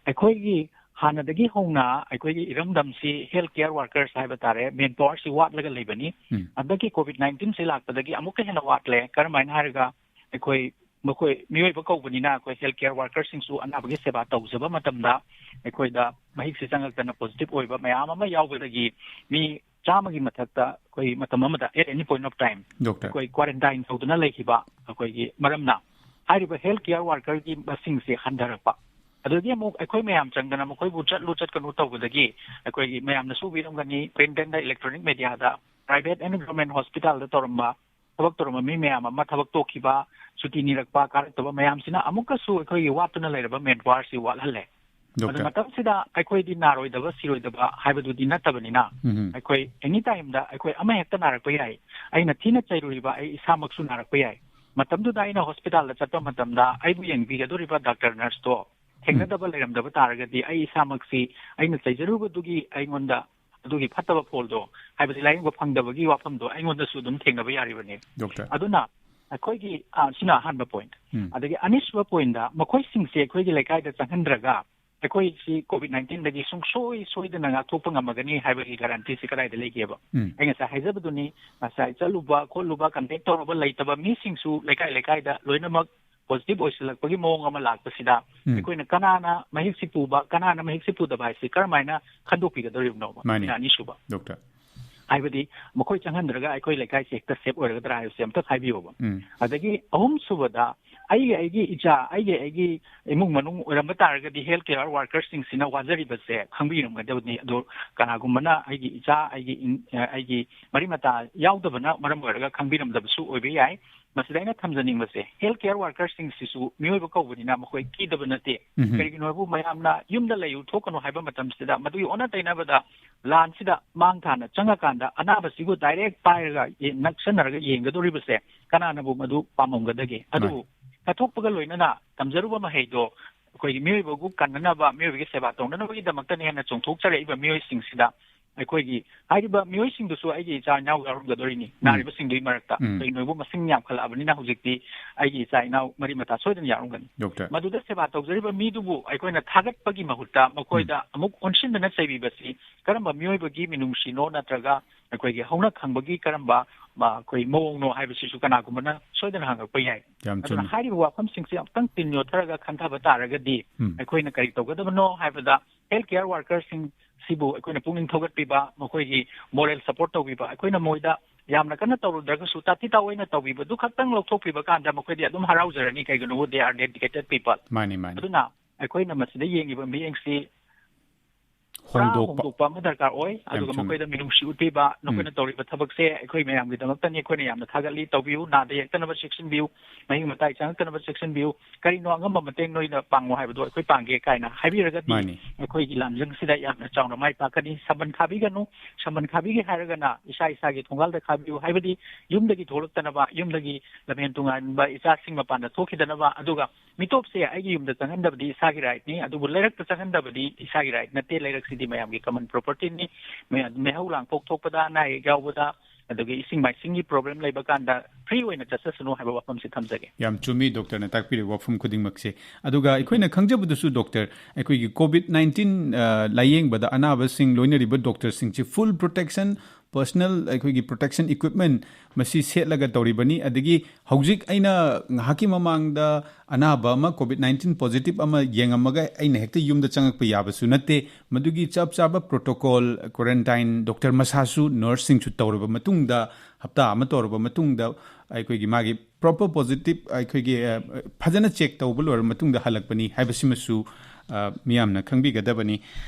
ꯑꯩꯈꯣꯏꯒꯤ ꯍꯥꯟꯅꯗꯒꯤ ꯍꯧꯅ ꯑꯩꯈꯣꯏꯒꯤ ꯏꯔꯝꯗꯝꯁꯤ health care workers ꯍꯥꯏꯕ ꯇꯥꯔꯦ, manpower ꯁꯤ ꯋꯥꯠꯂꯒ ꯂꯩꯕꯅꯤ꯫ ꯍꯟꯗꯛꯀꯤ COVID nineteen ꯁꯤ ꯂꯥꯛꯄꯗꯒꯤ ꯑꯃꯨꯛꯀ ꯍꯦꯟꯅ ꯋꯥꯠꯂꯦ꯫ ꯀꯔꯝꯍꯥꯏꯅ ꯍꯥꯏꯔꯒ ꯑꯩꯈꯣꯏ ꯃꯈꯣꯏ ꯃꯤꯑꯣꯏꯕ ꯀꯧꯕꯅꯤꯅ ꯑꯩꯈꯣꯏ health care workers ꯁꯤꯡꯁꯨ ꯑꯅꯥꯕꯒꯤ ꯁꯦꯕꯥ ꯇꯧꯖꯕ ꯃꯇꯝꯗ ꯑꯩꯈꯣꯏꯗ ꯃꯍꯤꯛꯁꯤ ꯆꯪꯉꯛꯇꯅ positive ꯑꯣꯏꯕ ꯃꯌꯥꯝ ꯑꯃ ꯌꯥꯎꯕꯗꯒꯤ ꯃꯤ ꯆꯥꯝꯃꯒꯤ ꯃꯊꯛꯇ ꯑꯩꯈꯣꯏ ꯃꯇꯝ ꯑꯃꯗ at any point of time doctor. ꯑꯩꯈꯣꯏ quarantine ꯇꯧꯗꯨꯅ ꯂꯩꯈꯤꯕ ꯑꯩꯈꯣꯏꯒꯤ ꯃꯔꯝꯅ ꯍꯥꯏꯔꯤꯕ health care worker ꯒꯤ ꯃꯁꯤꯡꯁꯦ ꯍꯟꯊꯔꯛꯄ꯫ ꯑꯗꯨꯗꯒꯤ ꯑꯃꯨꯛ ꯑꯩꯈꯣꯏ ꯃꯌꯥꯝ ꯆꯪꯗꯅ ꯃꯈꯣꯏꯕꯨ ꯆꯠꯂꯨ ꯆꯠꯀꯅꯨ ꯇꯧꯕꯗꯒꯤ ꯑꯩꯈꯣꯏꯒꯤ ꯃꯌꯥꯝꯅꯁꯨ ꯎꯕꯤꯔꯝꯒꯅꯤ, print and electronic media the private and government hospital ꯗ ꯇꯧꯔꯝꯕ, ꯊꯕꯛ ꯇꯧꯔꯝꯕ ꯃꯤ ꯃꯌꯥꯝ ꯑꯃ ꯊꯕꯛ ꯇꯣꯛꯈꯤꯕ, ꯁꯨꯇꯤ ꯅꯤꯔꯛꯄ, ꯀꯥꯔꯛꯇꯕ ꯃꯌꯥꯝꯁꯤꯅ ꯑꯃꯨꯛꯀꯁꯨ ꯑꯩꯈꯣꯏꯒꯤ ꯋꯥꯠꯇꯨꯅ ꯂꯩꯔꯕ manpower ꯁꯤ ꯋꯥꯠꯍꯜꯂꯦ꯫ ꯑꯗꯨ ꯗꯣꯛꯇꯔ꯫ ꯃꯇꯝꯁꯤꯗ ꯑꯩꯈꯣꯏꯗꯤ ꯅꯥꯔꯣꯏꯗꯕ ꯁꯤꯔꯣꯏꯗꯕ ꯍꯥꯏꯕꯗꯨꯗꯤ ꯅꯠꯇꯕꯅꯤꯅ ꯎꯝ꯫ ꯑꯩꯈꯣꯏ any time ꯗ ꯑꯩꯈꯣꯏ ꯑꯃ ꯍꯦꯛꯇ ꯅꯥꯔꯛꯄ ꯌꯥꯏ꯫ ꯑꯩꯅ ꯊꯤꯅ ꯆꯩꯔꯨꯔꯤꯕ ꯑꯩ ꯏꯁꯥꯃꯛꯁꯨ ꯅꯥꯔꯛꯄ ꯌꯥꯏ꯫ ꯃꯇꯝꯗꯨꯗ ꯑꯩꯅ hospital ꯗ ꯆꯠꯄ ꯃꯇꯝꯗ ꯑꯩꯕꯨ ꯌꯦꯡꯕꯤꯒꯗꯧꯔꯤꯕ ꯗꯥꯛꯇꯔ ꯅꯔꯁꯇꯣ ꯊꯦꯡꯅꯗꯕ ꯂꯩꯔꯝꯗꯕ ꯇꯥꯔꯒꯗꯤ ꯑꯩ ꯏꯁꯥꯃꯛꯁꯤ ꯑꯩꯅ ꯆꯩꯖꯔꯨꯕꯗꯨꯒꯤ ꯑꯩꯉꯣꯟꯗ ꯑꯗꯨꯒꯤ ꯐꯠꯇꯕ ꯐꯣꯜꯗꯣ, ꯍꯥꯏꯕꯗꯤ ꯂꯥꯌꯦꯡꯕ ꯐꯪꯗꯕꯒꯤ ꯋꯥꯐꯝꯗꯣ ꯑꯩꯉꯣꯟꯗꯁꯨ ꯑꯗꯨꯝ ꯊꯦꯡꯅꯕ ꯌꯥꯔꯤꯕꯅꯤ꯫ ꯗꯣꯛꯇꯔ꯫ ꯑꯗꯨꯅ ꯑꯩꯈꯣꯏꯒꯤ, ꯑ, ꯁꯤꯅ ꯑꯍꯥꯟꯕ point꯫ ꯎꯝ꯫ ꯑꯗꯒꯤ ꯑꯅꯤꯁꯨꯕ point ꯗ ꯃꯈꯣꯏꯁꯤꯡꯁꯦ ꯑꯩꯈꯣꯏꯒꯤ ꯂꯩꯀꯥꯏꯗ ꯆꯪꯍꯟꯗ꯭ꯔꯒ ꯑꯩꯈꯣꯏꯁꯤ COVID nineteen ꯗꯒꯤ ꯁꯨꯡꯁꯣꯏ ꯁꯣꯏꯗꯅ ꯉꯥꯛꯊꯣꯛꯄ ꯉꯝꯃꯒꯅꯤ ꯍꯥꯏꯕꯒꯤ guarantee ꯁꯤ ꯀꯗꯥꯏꯗ ꯂꯩꯒꯦꯕ? ꯎꯝ꯫ ꯑꯩ ꯉꯁꯥꯏ ꯍꯥꯏꯖꯕꯗꯨꯅꯤ, ꯉꯁꯥꯏ ꯆꯠꯂꯨꯕ ꯈꯣꯠꯂꯨꯕ contact ꯇꯧꯔꯕ ꯂꯩꯇꯕ ꯃꯤꯁꯤꯡꯁꯨ ꯂꯩꯀꯥꯏ ꯂꯩꯀꯥꯏꯗ ꯂꯣꯏꯅꯃꯛ positive ꯑꯣꯏꯁꯤꯜꯂꯛꯄꯒꯤ ꯃꯑꯣꯡ ꯑꯃ ꯂꯥꯛꯄꯁꯤꯗ ꯎꯝ꯫ ꯑꯩꯈꯣꯏꯅ ꯀꯅꯥꯅ ꯃꯍꯤꯛꯁꯤ ꯄꯨꯕ, ꯀꯅꯥꯅ ꯃꯍꯤꯛꯁꯤ ꯄꯨꯗꯕ ꯍꯥꯏꯁꯤ ꯀꯔꯝꯍꯥꯏꯅ ꯈꯟꯗꯣꯛꯄꯤꯒꯗꯧꯔꯤꯕꯅꯣꯕ? ꯃꯥꯅꯤ꯫ ꯁꯤꯅ ꯑꯅꯤꯁꯨꯕ꯫ ꯗꯣꯛꯇꯔ꯫ ꯍꯥꯏꯕꯗꯤ ꯃꯈꯣꯏ ꯆꯪꯍꯟꯗ꯭ꯔꯒ ꯑꯩꯈꯣꯏ ꯂꯩꯀꯥꯏꯁꯦ ꯍꯦꯛꯇ safe ꯑꯣꯏꯔꯒꯗ꯭ꯔꯥ ꯍꯥꯏꯕꯁꯦ ꯑꯝꯇ ꯍꯥꯏꯕꯤꯌꯣꯕ꯫ ꯎꯝ꯫ ꯑꯗꯒꯤ ꯑꯍꯨꯝꯁꯨꯕꯗ ꯑꯩꯒꯤ, ꯑꯩꯒꯤ ꯏꯆꯥ, ꯑꯩꯒꯤ, ꯑꯩꯒꯤ ꯏꯃꯨꯡ ꯃꯅꯨꯡ ꯑꯣꯏꯔꯝꯕ ꯇꯥꯔꯒꯗꯤ health care worker ꯁꯤꯡꯁꯤꯅ ꯋꯥꯖꯔꯤꯕꯁꯦ ꯈꯪꯕꯤꯔꯝꯒꯗꯕꯅꯤ꯫ ꯑꯗꯣ ꯀꯅꯥꯒꯨꯝꯕꯅ ꯑꯩꯒꯤ ꯏꯆꯥ, ꯑꯩꯒꯤ ꯏꯟ-, ꯑ, ꯑꯩꯒꯤ ꯃꯔꯤ ꯃꯇꯥ ꯌꯥꯎꯗꯕꯅ ꯃꯔꯝ ꯑꯣꯏꯔꯒ ꯈꯪꯕꯤꯔꯝꯗꯕꯁꯨ ꯑꯣꯏꯕ ꯌꯥꯏ꯫ ꯃꯁꯤꯗ ꯑꯩꯅ ꯊꯝꯖꯅꯤꯡꯕꯁꯦ, health care workerꯁꯤꯡꯁꯤꯁꯨ ꯃꯤꯑꯣꯏꯕ ꯀꯧꯕꯅꯤꯅ ꯃꯈꯣꯏ ꯀꯤꯗꯕ ꯅꯠꯇꯦ꯫ ꯎꯝ꯫ ꯀꯔꯤꯒꯤꯅꯣ ꯍꯥꯏꯕꯨ, ꯃꯌꯥꯝꯅ ꯌꯨꯝꯗ ꯂꯩꯌꯨ, ꯊꯣꯛꯀꯅꯨ ꯍꯥꯏꯕ ꯃꯇꯝꯁꯤꯗ, ꯃꯗꯨꯒꯤ ꯑꯣꯟꯅ ꯇꯩꯅꯕꯗ ꯂꯥꯟꯁꯤꯗ ꯃꯥꯡ ꯊꯥꯅ ꯆꯪꯉꯀꯥꯟꯗ ꯑꯅꯥꯕꯁꯤꯕꯨ direct ꯄꯥꯏꯔꯒ ꯌꯦ-, ꯅꯛꯁꯟꯅꯔꯒ ꯌꯦꯡꯒꯗꯧꯔꯤꯕꯁꯦ ꯀꯅꯥꯅꯕꯨ ꯃꯗꯨ ꯄꯥꯝꯃꯝꯒꯗꯒꯦ? ꯑꯗꯨꯕꯨ ꯃꯥꯅꯤ꯫ ꯆꯠꯊꯣꯛꯄꯒ ꯂꯣꯏꯅꯅ ꯇꯝꯖꯔꯨꯕ ꯃꯍꯩꯗꯣ ꯑꯩꯈꯣꯏꯒꯤ ꯃꯤꯑꯣꯏꯕꯕꯨ ꯀꯟꯅꯅꯕ, ꯃꯤꯑꯣꯏꯕꯒꯤ ꯁꯦꯕꯥ ꯇꯧꯅꯅꯕꯒꯤꯗꯃꯛꯇꯅꯤ ꯍꯥꯏꯅ ꯆꯣꯡꯊꯣꯛꯆꯔꯛꯏꯕ ꯃꯤꯑꯣꯏꯁꯤꯡꯁꯤꯗ, ꯑꯩꯈꯣꯏꯒꯤ ꯍꯥꯏꯔꯤꯕ ꯃꯤꯑꯣꯏꯁꯤꯡꯗꯨꯁꯨ ꯑꯩꯒꯤ ꯏꯆꯥ ꯏꯅꯥꯎ ꯌꯥꯎꯔꯝꯒꯗꯣꯔꯤꯅꯤ, ꯎꯝ꯫ ꯅꯥꯔꯤꯕꯁꯤꯡꯗꯨꯒꯤ ꯃꯔꯛꯇ꯫ ꯎꯝ꯫ ꯀꯩꯅꯣꯕꯨ, ꯃꯁꯤꯡ ꯌꯥꯝꯈꯠꯂꯛꯑꯕꯅꯤꯅ ꯍꯧꯖꯤꯛꯇꯤ ꯑꯩꯒꯤ ꯏꯆꯥ ꯏꯅꯥꯎ ꯃꯔꯤ ꯃꯇꯥ ꯁꯣꯏꯗꯅ ꯌꯥꯎꯔꯝꯒꯅꯤ꯫ ꯗꯣꯛꯇꯔ꯫ ꯃꯗꯨꯗ ꯁꯦꯕꯥ ꯇꯧꯖꯔꯤꯕ ꯃꯤꯗꯨꯕꯨ ꯑꯩꯈꯣꯏꯅ ꯊꯥꯒꯠꯄꯒꯤ ꯃꯍꯨꯠꯇ ꯃꯈꯣꯏꯗ ꯎꯝ꯫ ꯑꯃꯨꯛ ꯑꯣꯟꯁꯤꯟꯗꯨꯅ ꯆꯩꯕꯤꯕꯁꯤ ꯀꯔꯝꯕ ꯃꯤꯑꯣꯏꯕꯒꯤ ꯃꯤꯅꯨꯡꯁꯤꯅꯣ ꯅꯠꯇ꯭ꯔꯒ ꯑꯩꯈꯣꯏꯒꯤ ꯍꯧꯅ ꯈꯪꯕꯒꯤ ꯀꯔꯝꯕ, ꯃ-, ꯑꯩꯈꯣꯏ ꯃꯑꯣꯡꯅꯣ ꯍꯥꯏꯕꯁꯤꯁꯨ ꯀꯅꯥꯒꯨꯝꯕꯅ ꯁꯣꯏꯗꯅ ꯍꯪꯉꯛꯄ ꯌꯥꯏ꯫ ꯌꯥꯝ ꯑꯗꯨꯅ ꯆꯨꯝꯃꯤ꯫ ꯍꯥꯏꯔꯤꯕ ꯋꯥꯐꯝꯁꯤꯡꯁꯤ ꯑꯃꯨꯛꯇꯪ ꯇꯤꯟ ꯌꯣꯠꯊꯔꯒ ꯈꯟꯊꯕ ꯇꯥꯔꯒꯗꯤ ꯎꯝ꯫ ꯑꯩꯈꯣꯏꯅ ꯀꯔꯤ ꯇꯧꯒꯗꯕꯅꯣ ꯍꯥꯏꯕꯗ, health care workerꯁꯤꯡ ꯁꯤꯕꯨ ꯑꯩꯈꯣꯏꯅ ꯄꯨꯛꯅꯤꯡ ꯊꯧꯒꯠꯄꯤꯕ, ꯃꯈꯣꯏꯒꯤ moral support ꯇꯧꯕꯤꯕ, ꯑꯩꯈꯣꯏꯅ ꯃꯣꯏꯗ ꯌꯥꯝꯅ ꯀꯟꯅ ꯇꯧꯔꯨꯗ꯭ꯔꯒꯁꯨ ꯇꯥꯇꯤ ꯇꯥꯑꯣꯏꯅ ꯇꯧꯕꯤꯕꯗꯨ ꯈꯛꯇꯪ ꯂꯧꯊꯣꯛꯄꯤꯕ ꯀꯥꯟꯗ ꯃꯈꯣꯏꯗꯤ ꯑꯗꯨꯝ ꯍꯔꯥꯎꯖꯔꯅꯤ, ꯀꯩꯒꯤꯅꯣꯕꯨ they are dedicated people꯫ ꯃꯥꯅꯤ, ꯃꯥꯅꯤ꯫ ꯑꯗꯨꯅ ꯑꯩꯈꯣꯏꯅ ꯃꯁꯤꯗ ꯌꯦꯡꯉꯤꯕ ꯃꯤꯠꯌꯦꯡꯁꯤ ꯄꯨꯔꯥ ꯍꯣꯡꯗꯣꯛꯄ꯫ ꯍꯣꯡꯗꯣꯛꯄ ꯑꯃ ꯗꯔꯀꯥꯔ ꯑꯣꯏ꯫ ꯌꯥꯝ ꯑꯗꯨꯒ ꯆꯨꯝꯃꯤ꯫ ꯃꯈꯣꯏꯗ ꯃꯤꯅꯨꯡꯁꯤ ꯎꯠꯄꯤꯕ, ꯎꯝ꯫ ꯅꯈꯣꯏꯅ ꯇꯧꯔꯤꯕ ꯊꯕꯛꯁꯦ ꯑꯩꯈꯣꯏ ꯃꯌꯥꯝꯒꯤꯗꯃꯛꯇꯅꯤ, ꯑꯩꯈꯣꯏꯅ ꯌꯥꯝꯅ ꯊꯥꯒꯠꯂꯤ, ꯇꯧꯕꯤꯌꯨ, ꯅꯥꯗ ꯌꯦꯛꯇꯅꯕ ꯆꯦꯛꯁꯤꯟꯕꯤꯌꯨ, ꯃꯍꯤꯛ ꯃꯇꯥꯏ ꯆꯪꯉꯛꯇꯅꯕ ꯆꯦꯛꯁꯤꯟꯕꯤꯌꯨ, ꯀꯔꯤꯅꯣ ꯑꯉꯝꯕ ꯃꯇꯦꯡ ꯅꯣꯏꯅ ꯄꯥꯡꯉꯨ ꯍꯥꯏꯕꯗꯣ ꯑꯩꯈꯣꯏ ꯄꯥꯡꯒꯦ ꯀꯥꯏꯅ ꯍꯥꯏꯕꯤꯔꯒꯗꯤ ꯃꯥꯅꯤ꯫ ꯑꯩꯈꯣꯏꯒꯤ ꯂꯥꯟꯖꯪꯁꯤꯗ ꯌꯥꯝꯅ ꯆꯥꯎꯅ ꯃꯥꯏ ꯄꯥꯛꯀꯅꯤ꯫ ꯁꯝꯕꯟ ꯈꯥꯕꯤꯒꯅꯨ, ꯁꯝꯕꯟ ꯈꯥꯕꯤꯒꯦ ꯍꯥꯏꯔꯒꯅ ꯏꯁꯥ ꯏꯁꯥꯒꯤ ꯊꯣꯡꯒꯥꯜꯗ ꯈꯥꯕꯤꯌꯨ, ꯍꯥꯏꯕꯗꯤ ꯌꯨꯝꯗꯒꯤ ꯊꯣꯛꯂꯛꯇꯅꯕ, ꯌꯨꯝꯗꯒꯤ ꯂꯝꯍꯦꯟ ꯇꯨꯡꯍꯦꯟꯕ ꯏꯆꯥꯁꯤꯡ ꯃꯄꯥꯟꯗ ꯊꯣꯛꯈꯤꯗꯅꯕ, ꯑꯗꯨꯒ ꯃꯤꯇꯣꯞꯁꯦ ꯑꯩꯒꯤ ꯌꯨꯝꯗ ꯆꯪꯍꯟꯗꯕꯗꯤ ꯏꯁꯥꯒꯤ rightꯅꯤ, ꯑꯗꯨꯕꯨ ꯂꯩꯔꯛꯇ ꯆꯪꯍꯟꯗꯕꯗꯤ ꯏꯁꯥꯒꯤ right ꯅꯠꯇꯦ꯫ ꯂꯩꯔꯛꯁꯤꯗꯤ ꯃꯌꯥꯝꯒꯤ common propertyꯅꯤ꯫ ꯃꯌꯥꯝ ꯃꯩꯍꯧ ꯂꯥꯡꯄꯣꯛ ꯊꯣꯛꯄꯗ, ꯑꯅꯥ ꯑꯌꯦꯛ ꯌꯥꯎꯕꯗ, ꯑꯗꯒꯤ ꯏꯁꯤꯡ ꯃꯥꯏꯁꯤꯡꯒꯤ problem ꯂꯩꯕ ꯀꯥꯟꯗ free ꯑꯣꯏꯅ ꯆꯠꯆꯁꯅꯨ ꯍꯥꯏꯕ ꯋꯥꯐꯝꯁꯤ ꯊꯝꯖꯒꯦ꯫ ꯌꯥꯝ ꯆꯨꯝꯃꯤ ꯗꯣꯛꯇꯔꯅ ꯇꯥꯛꯄꯤꯔꯤꯕ ꯋꯥꯐꯝ ꯈꯨꯗꯤꯡꯃꯛꯁꯦ꯫ ꯑꯗꯨꯒ ꯑꯩꯈꯣꯏꯅ ꯈꯪꯖꯕꯗꯁꯨ ꯗꯣꯛꯇꯔ, ꯑꯩꯈꯣꯏꯒꯤ COVID nineteen, ꯑ, ꯂꯥꯌꯦꯡꯕꯗ ꯑꯅꯥꯕꯁꯤꯡ ꯂꯣꯏꯅꯔꯤꯕ ꯗꯣꯛꯇꯔꯁꯤꯡꯁꯤ full protection, personal ꯑꯩꯈꯣꯏꯒꯤ protection equipment ꯃꯁꯤ ꯁꯦꯠꯂꯒ ꯇꯧꯔꯤꯕꯅꯤ꯫ ꯑꯗꯒꯤ ꯍꯧꯖꯤꯛ ꯑꯩꯅ ꯉꯥꯏꯍꯥꯛꯀꯤ ꯃꯃꯥꯡꯗ ꯑꯅꯥꯕ ꯑꯃ COVID nineteen positive ꯑꯃ ꯌꯦꯡꯉꯝꯃꯒ ꯑꯩꯅ ꯍꯦꯛꯇ ꯌꯨꯝꯗ ꯆꯪꯉꯛꯄ ꯌꯥꯕꯁꯨ ꯅꯠꯇꯦ꯫ ꯃꯗꯨꯒꯤ ꯆꯞ ꯆꯥꯕ protocol, quarantine, ꯗꯣꯛꯇꯔ ꯃꯁꯥꯁꯨ, nurseꯁꯤꯡꯁꯨ ꯇꯧꯔꯕ ꯃꯇꯨꯡꯗ, ꯍꯞꯇꯥ ꯑꯃ ꯇꯧꯔꯕ ꯃꯇꯨꯡꯗ ꯑꯩꯈꯣꯏꯒꯤ ꯃꯥꯒꯤ proper positive ꯑꯩꯈꯣꯏꯒꯤ, ꯑ, ꯐꯖꯅ check ꯇꯧꯕ ꯂꯣꯏꯔꯕ ꯃꯇꯨꯡꯗ ꯍꯜꯂꯛꯄꯅꯤ ꯍꯥꯏꯕꯁꯤꯃꯁꯨ, ꯑ, ꯃꯤꯌꯥꯝꯅ ꯈꯪꯕꯤꯒꯗꯕꯅꯤ꯫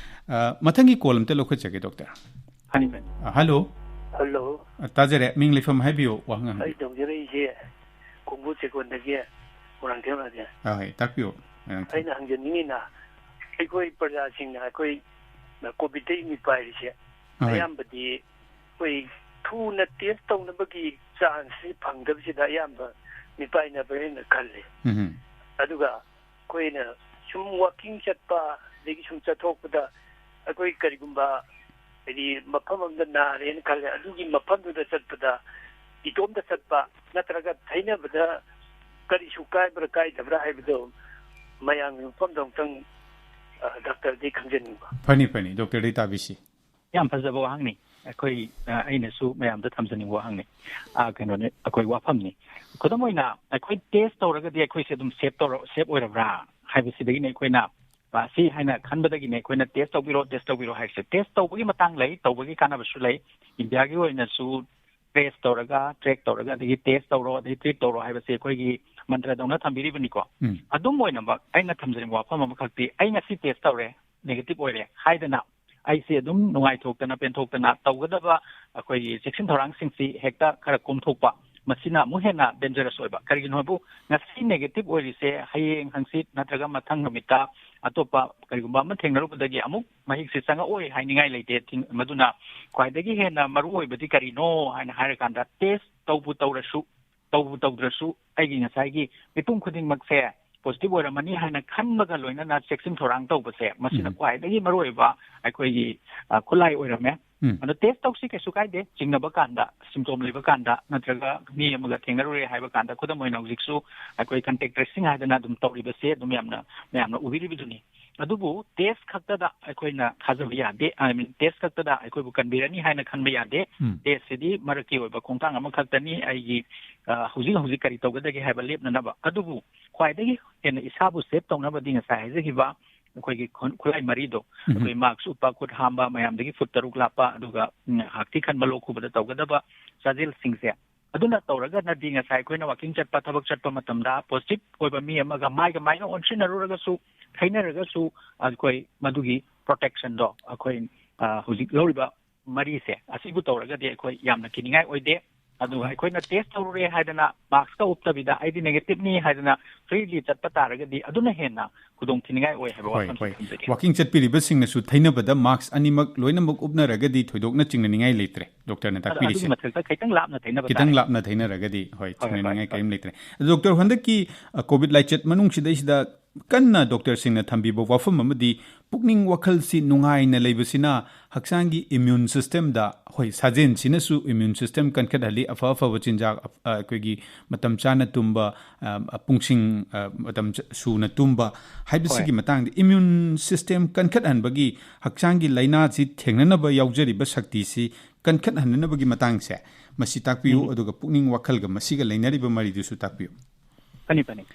ꯑ, ꯃꯊꯪꯒꯤ call ꯑꯝꯇ ꯂꯧꯈꯠꯆꯒꯦ ꯗꯣꯛꯇꯔ꯫ ꯐꯅꯤ, ꯐꯅꯤ꯫ ꯑ, hello꯫ Hello꯫ ꯑ, ꯇꯥꯖꯔꯦ꯫ ꯃꯤꯡ ꯂꯩꯐꯝ ꯍꯥꯏꯕꯤꯌꯨ, ꯋꯥꯍꯪ ꯍꯪꯕꯤꯌꯨ꯫ ꯑꯩ ꯇꯧꯖꯔꯛꯏꯁꯦ ꯀꯣꯡꯒꯨ ꯆꯦꯛꯀꯣꯟꯗꯒꯤ ꯃꯣꯏꯔꯥꯡꯊꯦꯝ ꯔꯥꯖꯦꯟ꯫ ꯑꯥ, ꯍꯣꯏ, ꯇꯥꯛꯄꯤꯌꯨ, ꯃꯣꯏꯔꯥꯡꯊꯦꯝ꯫ ꯑꯩꯅ ꯍꯪꯖꯅꯤꯡꯉꯤꯅ, ꯑꯩꯈꯣꯏ ꯄ꯭ꯔꯖꯥꯁꯤꯡꯅ ꯑꯩꯈꯣꯏ ꯀꯣꯚꯤꯗꯇꯒꯤ ꯃꯤꯄꯥꯏꯔꯤꯁꯦ ꯑꯥ, ꯍꯣꯏ꯫ ꯑꯌꯥꯝꯕꯗꯤ ꯑꯩꯈꯣꯏ ꯊꯨꯅ ꯇꯦꯁ ꯇꯧꯅꯕꯒꯤ ꯆꯥꯟꯁꯁꯤ ꯐꯪꯗꯕꯁꯤꯗ ꯑꯌꯥꯝꯕ ꯃꯤꯄꯥꯏꯅꯕ꯭ꯔꯅ ꯈꯜꯂꯤ꯫ ꯎꯝ꯫ ꯑꯗꯨꯒ ꯑꯩꯈꯣꯏꯅ ꯁꯨꯝ ꯋꯥꯀꯤꯡ ꯆꯠꯄ, ꯑꯗꯒꯤ ꯁꯨꯝ ꯆꯠꯊꯣꯛꯄꯗ ꯑꯩꯈꯣꯏ ꯀꯔꯤꯒꯨꯝꯕ ꯍꯥꯏꯗꯤ ꯃꯐꯝ ꯑꯃꯗ ꯅꯥꯔꯦꯅ ꯈꯜꯂꯦ, ꯑꯗꯨꯒꯤ ꯃꯐꯝꯗꯨꯗ ꯆꯠꯄꯗ ꯏꯇꯣꯝꯇ ꯆꯠꯄ ꯅꯠꯇ꯭ꯔꯒ ꯊꯩꯅꯕꯗ ꯀꯔꯤꯁꯨ ꯀꯥꯏꯕ꯭ꯔꯥ ꯀꯥꯏꯗꯕ꯭ꯔꯥ ꯍꯥꯏꯕꯗꯣ ꯃꯌꯥꯝꯒꯤ ꯃꯐꯝꯗ ꯑꯃꯨꯛꯇꯪ, ꯑ, ꯗꯥꯛꯇꯔꯗꯤ ꯈꯪꯖꯅꯤꯡꯕ꯫ ꯐꯅꯤ, ꯐꯅꯤ, ꯗꯣꯛꯇꯔꯗꯤ ꯇꯥꯕꯤꯁꯤ꯫ ꯌꯥꯝ ꯐꯖꯕ ꯋꯥꯍꯪꯅꯤ꯫ ꯑꯩꯈꯣꯏ, ꯑ, ꯑꯩꯅꯁꯨ ꯃꯌꯥꯝꯗ ꯊꯝꯖꯅꯤꯡꯕ ꯋꯥꯍꯪꯅꯤ꯫ ꯑ, ꯀꯩꯅꯣꯅꯤ, ꯑꯩꯈꯣꯏ ꯋꯥꯐꯝꯅꯤ꯫ ꯈꯨꯗꯝ ꯑꯣꯏꯅ, ꯑꯩꯈꯣꯏ ꯇꯦꯁ ꯇꯧꯔꯒꯗꯤ ꯑꯩꯈꯣꯏꯁꯦ ꯑꯗꯨꯝ ꯁꯦꯞ ꯇꯧꯔ-, ꯁꯦꯞ ꯑꯣꯏꯔꯕ꯭ꯔꯥ ꯍꯥꯏꯕꯁꯤꯗꯒꯤꯅꯤ ꯑꯩꯈꯣꯏꯅ, ꯑ, ꯁꯤ ꯍꯥꯏꯅ ꯈꯟꯕꯗꯒꯤꯅꯤ ꯑꯩꯈꯣꯏꯅ ꯇꯦꯁ ꯇꯧꯕꯤꯔꯣ, ꯇꯦꯁ ꯇꯧꯕꯤꯔꯣ ꯍꯥꯏꯔꯤꯁꯦ꯫ ꯇꯦꯁ ꯇꯧꯕꯒꯤ ꯃꯇꯥꯡ ꯂꯩ, ꯇꯧꯕꯒꯤ ꯀꯥꯟꯅꯕꯁꯨ ꯂꯩ꯫ ꯏꯟꯗꯤꯌꯥꯒꯤ ꯑꯣꯏꯅꯁꯨ ꯇ꯭ꯔꯦꯁ ꯇꯧꯔꯒ, ꯇ꯭ꯔꯦꯛ ꯇꯧꯔꯒ, ꯑꯗꯒꯤ ꯇꯦꯁ ꯇꯧꯔꯣ, ꯑꯗꯒꯤ ꯇ꯭ꯔꯤꯠ ꯇꯧꯔꯣ ꯍꯥꯏꯕꯁꯦ ꯑꯩꯈꯣꯏꯒꯤ ꯃꯟꯇ꯭ꯔꯗꯧꯅ ꯊꯝꯕꯤꯔꯤꯕꯅꯤꯀꯣ꯫ ꯎꯝ꯫ ꯑꯗꯨꯝ ꯑꯣꯏꯅꯃꯛ ꯑꯩꯅ ꯊꯝꯖꯅꯤꯡꯕ ꯋꯥꯐꯝ ꯑꯃꯈꯛꯇꯤ, ꯑꯩ ꯉꯁꯤ ꯇꯦꯁ ꯇꯧꯔꯦ, ꯅꯦꯒꯦꯇꯤꯚ ꯑꯣꯏꯔꯦ ꯍꯥꯏꯗꯅ ꯑꯩꯁꯦ ꯑꯗꯨꯝ ꯅꯨꯡꯉꯥꯏꯊꯣꯛꯇꯅ ꯄꯦꯟꯊꯣꯛꯇꯅ ꯇꯧꯒꯗꯕ ꯑꯩꯈꯣꯏꯒꯤ ꯆꯦꯛꯁꯤꯟ ꯊꯧꯔꯥꯡꯁꯤꯡꯁꯤ ꯍꯦꯛꯇ ꯈꯔ ꯀꯣꯝꯊꯣꯛꯄ, ꯃꯁꯤꯅ ꯑꯃꯨꯛ ꯍꯦꯟꯅ ꯗꯦꯟꯖꯔꯁ ꯑꯣꯏꯕ꯫ ꯀꯔꯤꯒꯤꯅꯣ ꯍꯥꯏꯕꯨ, ꯉꯁꯤ ꯅꯦꯒꯦꯇꯤꯚ ꯑꯣꯏꯔꯤꯁꯦ ꯍꯌꯦꯡ ꯍꯪꯆꯤꯠ ꯅꯠꯇ꯭ꯔꯒ ꯃꯊꯪ ꯅꯨꯃꯤꯠꯇ ꯑꯇꯣꯞꯄ ꯀꯔꯤꯒꯨꯝꯕ ꯑꯃ ꯊꯦꯡꯅꯔꯨꯕꯗꯒꯤ ꯑꯃꯨꯛ ꯃꯍꯤꯛꯁꯦ ꯆꯪꯉꯛꯑꯣꯏ ꯍꯥꯏꯅꯤꯡꯉꯥꯏ ꯂꯩꯇꯦ꯫ ꯊꯤꯡ-, ꯃꯗꯨꯅ ꯈ꯭ꯋꯥꯏꯗꯒꯤ ꯍꯦꯟꯅ ꯃꯔꯨ ꯑꯣꯏꯕꯗꯤ ꯀꯔꯤꯅꯣ ꯍꯥꯏꯅ ꯍꯥꯏꯔꯀꯥꯟꯗ, ꯇꯦꯁ ꯇꯧꯕꯨ ꯇꯧꯔꯁꯨ, ꯇꯧꯕꯨ ꯇꯧꯗ꯭ꯔꯁꯨ, ꯑꯩꯒꯤ ꯉꯁꯥꯏꯒꯤ ꯃꯤꯄꯨꯝ ꯈꯨꯗꯤꯡꯃꯛꯁꯦ ꯄꯣꯖꯤꯇꯤꯚ ꯑꯣꯏꯔꯝꯃꯅꯤ ꯍꯥꯏꯅ ꯈꯟꯕꯒ ꯂꯣꯏꯅꯅ ꯆꯦꯛꯁꯤꯟ ꯊꯧꯔꯥꯡ ꯇꯧꯕꯁꯦ, ꯃꯁꯤꯅ ꯎꯝ꯫ ꯈ꯭ꯋꯥꯏꯗꯒꯤ ꯃꯔꯨꯑꯣꯏꯕ ꯑꯩꯈꯣꯏꯒꯤ, ꯑ, ꯈꯨꯠꯂꯥꯏ ꯑꯣꯏꯔꯝꯃꯦ꯫ ꯎꯝ꯫ ꯑꯗꯣ ꯇꯦꯁ ꯇꯧꯁꯤ, ꯀꯩꯁꯨ ꯀꯥꯏꯗꯦ꯫ ꯆꯤꯡꯅꯕ ꯀꯥꯟꯗ, ꯁꯤꯝꯇꯣꯝ ꯂꯩꯕ ꯀꯥꯟꯗ, ꯅꯠꯇ꯭ꯔꯒ ꯃꯤ ꯑꯃꯒ ꯊꯦꯡꯅꯔꯨꯔꯦ ꯍꯥꯏꯕ ꯀꯥꯟꯗ, ꯈꯨꯗꯝ ꯑꯣꯏꯅ ꯍꯧꯖꯤꯛꯁꯨ ꯑꯩꯈꯣꯏ ꯀꯟꯇꯦꯛ ꯇ꯭ꯔꯦꯁꯤꯡ ꯍꯥꯏꯗꯅ ꯑꯗꯨꯝ ꯇꯧꯔꯤꯕꯁꯦ ꯑꯗꯨꯝ ꯌꯥꯝꯅ ꯃꯌꯥꯝꯅ ꯎꯕꯤꯔꯤꯕꯗꯨꯅꯤ꯫ ꯑꯗꯨꯕꯨ ꯇꯦꯁ ꯈꯛꯇꯗ ꯑꯩꯈꯣꯏꯅ ꯊꯥꯖꯕ ꯌꯥꯗꯦ, I mean, ꯇꯦꯁ ꯈꯛꯇꯗ ꯑꯩꯈꯣꯏꯕꯨ ꯀꯟꯕꯤꯔꯅꯤ ꯍꯥꯏꯅ ꯈꯟꯕ ꯌꯥꯗꯦ꯫ ꯎꯝ꯫ ꯇꯦꯁꯁꯤꯗꯤ ꯃꯔꯛꯀꯤ ꯑꯣꯏꯕ ꯈꯣꯡꯊꯥꯡ ꯑꯃꯈꯛꯇꯅꯤ꯫ ꯑꯩꯒꯤ, ꯑ, ꯍꯧꯖꯤꯛ ꯍꯧꯖꯤꯛ ꯀꯔꯤ ꯇꯧꯒꯗꯒꯦ ꯍꯥꯏꯕ ꯂꯦꯞꯅꯅꯕ꯫ ꯑꯗꯨꯕꯨ ꯈ꯭ꯋꯥꯏꯗꯒꯤ ꯍꯦꯟꯅ ꯏꯁꯥꯕꯨ ꯁꯦꯐ ꯇꯧꯅꯕꯗꯤ ꯉꯁꯥꯏ ꯍꯥꯏꯖꯈꯤꯕ ꯑꯩꯈꯣꯏꯒꯤ ꯈꯨꯟ-, ꯈꯨꯠꯂꯥꯏ ꯃꯔꯤꯗꯣ, ꯎꯝ꯫ ꯑꯩꯈꯣꯏ ꯃꯥꯛꯁ ꯎꯞꯄ, ꯈꯨꯠ ꯍꯥꯝꯕ, ꯃꯌꯥꯝꯗꯒꯤ ꯐꯨꯠ ꯇꯔꯨꯛ ꯂꯥꯞꯄ, ꯑꯗꯨꯒ, ꯎꯝ, ꯍꯥꯛꯊꯤ ꯈꯟꯕ, ꯂꯣꯛ ꯈꯨꯕꯗ ꯇꯧꯒꯗꯕ ꯆꯥꯖꯦꯜꯁꯤꯡꯁꯦ, ꯑꯗꯨꯅ ꯇꯧꯔꯒꯅꯗꯤ ꯉꯁꯥꯏ ꯑꯩꯈꯣꯏꯅ ꯋꯥꯀꯤꯡ ꯆꯠꯄ, ꯊꯕꯛ ꯆꯠꯄ ꯃꯇꯝꯗ ꯄꯣꯖꯤꯇꯤꯚ ꯑꯣꯏꯕ ꯃꯤ ꯑꯃꯒ ꯃꯥꯏꯒ ꯃꯥꯏꯒ ꯑꯣꯟꯁꯤꯟꯅꯔꯨꯔꯒꯁꯨ, ꯊꯩꯅꯔꯒꯁꯨ, ꯑꯩꯈꯣꯏ ꯃꯗꯨꯒꯤ ꯄ꯭ꯔꯣꯇꯦꯛꯁꯟꯗꯣ ꯑꯩꯈꯣꯏ, ꯑ, ꯍꯧꯖꯤꯛ ꯂꯧꯔꯤꯕ ꯃꯔꯤꯁꯦ ꯑꯁꯤꯕꯨ ꯇꯧꯔꯒꯗꯤ ꯑꯩꯈꯣꯏ ꯌꯥꯝꯅ ꯀꯤꯅꯤꯡꯉꯥꯏ ꯑꯣꯏꯗꯦ꯫ ꯑꯗꯨꯒ ꯑꯩꯈꯣꯏꯅ ꯇꯦꯁ ꯇꯧꯔꯨꯔꯦ ꯍꯥꯏꯗꯅ ꯃꯥꯛꯁꯀ ꯎꯞꯇꯕꯤꯗ ꯑꯩꯗꯤ ꯅꯦꯒꯦꯇꯤꯚꯅꯤ ꯍꯥꯏꯗꯅ ꯐ꯭ꯔꯤꯂꯤ ꯆꯠꯄ ꯇꯥꯔꯒꯗꯤ ꯑꯗꯨꯅ ꯍꯦꯟꯅ ꯈꯨꯗꯣꯡ ꯊꯤꯅꯤꯡꯉꯥꯏ ꯑꯣꯏ ꯍꯥꯏꯕ ꯍꯣꯏ, ꯋꯥꯐꯝꯁꯤ ꯍꯣꯏ꯫ ꯊꯝꯖꯒꯦ꯫ ꯋꯥꯀꯤꯡ ꯆꯠꯄꯤꯔꯤꯕꯁꯤꯡꯅꯁꯨ ꯊꯩꯅꯕꯗ ꯃꯥꯛꯁ ꯑꯅꯤꯃꯛ ꯂꯣꯏꯅꯃꯛ ꯎꯞꯅꯔꯒꯗꯤ ꯊꯣꯏꯗꯣꯛꯅ ꯆꯤꯡꯅꯅꯤꯡꯉꯥꯏ ꯂꯩꯇ꯭ꯔꯦ, ꯗꯣꯛꯇꯔꯅ ꯑꯗꯨ-, ꯇꯥꯛꯄꯤꯔꯤꯁꯦ꯫ ꯑꯗꯨꯒꯤ ꯃꯊꯛꯇ ꯈꯤꯇꯪ ꯂꯥꯞꯅ ꯊꯩꯅꯕ ꯈꯤꯇꯪ ꯇꯥꯔꯦ꯫ ꯂꯥꯞꯅ ꯊꯩꯅꯔꯒꯗꯤ, ꯍꯣꯏ, ꯍꯣꯏ, ꯍꯣꯏ, ꯆꯤꯡꯅꯅꯤꯡꯉꯥꯏ ꯍꯣꯏ꯫ ꯀꯔꯤꯝ ꯂꯩꯇ꯭ꯔꯦ꯫ ꯑꯗꯣ ꯗꯣꯛꯇꯔ, ꯍꯟꯗꯛꯀꯤ, ꯑ, ꯀꯣꯚꯤꯗ ꯂꯥꯏꯆꯠ ꯃꯅꯨꯡꯁꯤꯗꯩꯁꯤꯗ ꯀꯟꯅ ꯗꯣꯛꯇꯔꯁꯤꯡꯅ ꯊꯝꯕꯤꯕ ꯋꯥꯐꯝ ꯑꯃꯗꯤ ꯄꯨꯛꯅꯤꯡ ꯋꯥꯈꯜꯁꯤ ꯅꯨꯡꯉꯥꯏꯅ ꯂꯩꯕꯁꯤꯅ ꯍꯛꯆꯥꯡꯒꯤ ꯏꯃ꯭ꯌꯨꯟ ꯁꯤꯁꯇꯦꯝꯗ, ꯍꯣꯏ, ꯁꯥꯖꯦꯜꯁꯤꯅꯁꯨ ꯏꯃ꯭ꯌꯨꯟ ꯁꯤꯁꯇꯦꯝ ꯀꯟꯈꯠꯍꯜꯂꯤ, ꯑꯐ ꯑꯐꯕ ꯆꯤꯟꯖꯥꯛ, ꯑ, ꯑꯩꯈꯣꯏꯒꯤ ꯃꯇꯝ ꯆꯥꯅ ꯇꯨꯝꯕ, ꯑ, ꯄꯨꯡꯁꯤꯡ, ꯑ, ꯃꯇꯝ ꯆ-, ꯁꯨꯅ ꯇꯨꯝꯕ ꯍꯥꯏꯕꯁꯤꯒꯤ ꯍꯣꯏ꯫ ꯃꯇꯥꯡꯗ ꯏꯃ꯭ꯌꯨꯟ ꯁꯤꯁꯇꯦꯝ ꯀꯟꯈꯠꯍꯟꯕꯒꯤ ꯍꯛꯆꯥꯡꯒꯤ ꯂꯥꯏꯅꯥꯁꯤ ꯊꯦꯡꯅꯅꯕ ꯌꯥꯎꯖꯔꯤꯕ ꯁꯛꯇꯤꯁꯤ ꯀꯟꯈꯠꯍꯟꯅꯅꯕꯒꯤ ꯃꯇꯥꯡꯁꯦ ꯃꯁꯤ ꯇꯥꯛꯄꯤꯌꯨ, ꯎꯝ꯫ ꯑꯗꯨꯒ ꯄꯨꯛꯅꯤꯡ ꯋꯥꯈꯜꯒ ꯃꯁꯤꯒ ꯂꯩꯅꯔꯤꯕ ꯃꯔꯤꯗꯨꯁꯨ ꯇꯥꯛꯄꯤꯌꯨ꯫ ꯐꯅꯤ, ꯐꯅꯤ꯫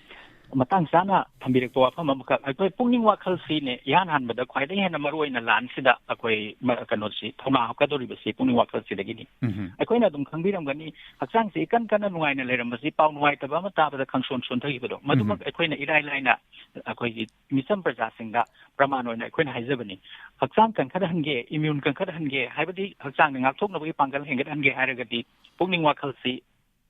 ꯃꯇꯥꯡ ꯆꯥꯅ ꯊꯝꯕꯤꯔꯛꯄ ꯋꯥꯐꯝ ꯑꯃꯈꯛ, ꯑꯩꯈꯣꯏ ꯄꯨꯛꯅꯤꯡ ꯋꯥꯈꯜꯁꯤꯅꯦ ꯏꯍꯥꯟ ꯍꯥꯟꯕꯗ ꯈ꯭ꯋꯥꯏꯗꯒꯤ ꯍꯦꯟꯅ ꯃꯔꯨ ꯑꯣꯏꯅ ꯂꯥꯟꯁꯤꯗ ꯑꯩꯈꯣꯏ ꯃ-, ꯀꯩꯅꯣꯁꯤ ꯊꯧꯅꯥ ꯍꯥꯞꯀꯗꯧꯔꯤꯕꯁꯤ ꯄꯨꯛꯅꯤꯡ ꯋꯥꯈꯜꯁꯤꯗꯒꯤꯅꯤ꯫ ꯎꯝ꯫ ꯑꯩꯈꯣꯏꯅ ꯑꯗꯨꯝ ꯈꯪꯕꯤꯔꯝꯒꯅꯤ, ꯍꯛꯆꯥꯡꯁꯤ ꯏꯀꯟ ꯀꯟꯅ ꯅꯨꯡꯉꯥꯏꯅ ꯂꯩꯔꯝꯕꯁꯤ ꯄꯥꯎ ꯅꯨꯡꯉꯥꯏꯇꯕ ꯑꯃ ꯇꯥꯕꯗ ꯈꯪꯁꯣꯟ ꯁꯣꯟꯊꯈꯤꯕꯗꯣ, ꯃꯗꯨꯃꯛ ꯎꯝ꯫ ꯑꯩꯈꯣꯏꯅ ꯏꯔꯥꯏ ꯂꯥꯏꯅ ꯑꯩꯈꯣꯏꯒꯤ ꯃꯤꯆꯝ ꯄ꯭ꯔꯖꯥꯁꯤꯡꯗ ꯄ꯭ꯔꯃꯥꯟ ꯑꯣꯏꯅ ꯑꯩꯈꯣꯏꯅ ꯍꯥꯏꯖꯕꯅꯤ꯫ ꯍꯛꯆꯥꯡ ꯀꯟꯈꯠꯍꯟꯒꯦ, ꯏꯃ꯭ꯌꯨꯟ ꯀꯟꯈꯠꯍꯟꯒꯦ, ꯍꯥꯏꯕꯗꯤ ꯍꯛꯆꯥꯡꯗ ꯉꯥꯛꯊꯣꯛꯅꯕꯒꯤ ꯄꯥꯡꯒꯜ ꯍꯦꯟꯒꯠꯍꯟꯒꯦ ꯍꯥꯏꯔꯒꯗꯤ ꯄꯨꯛꯅꯤꯡ ꯋꯥꯈꯜꯁꯤ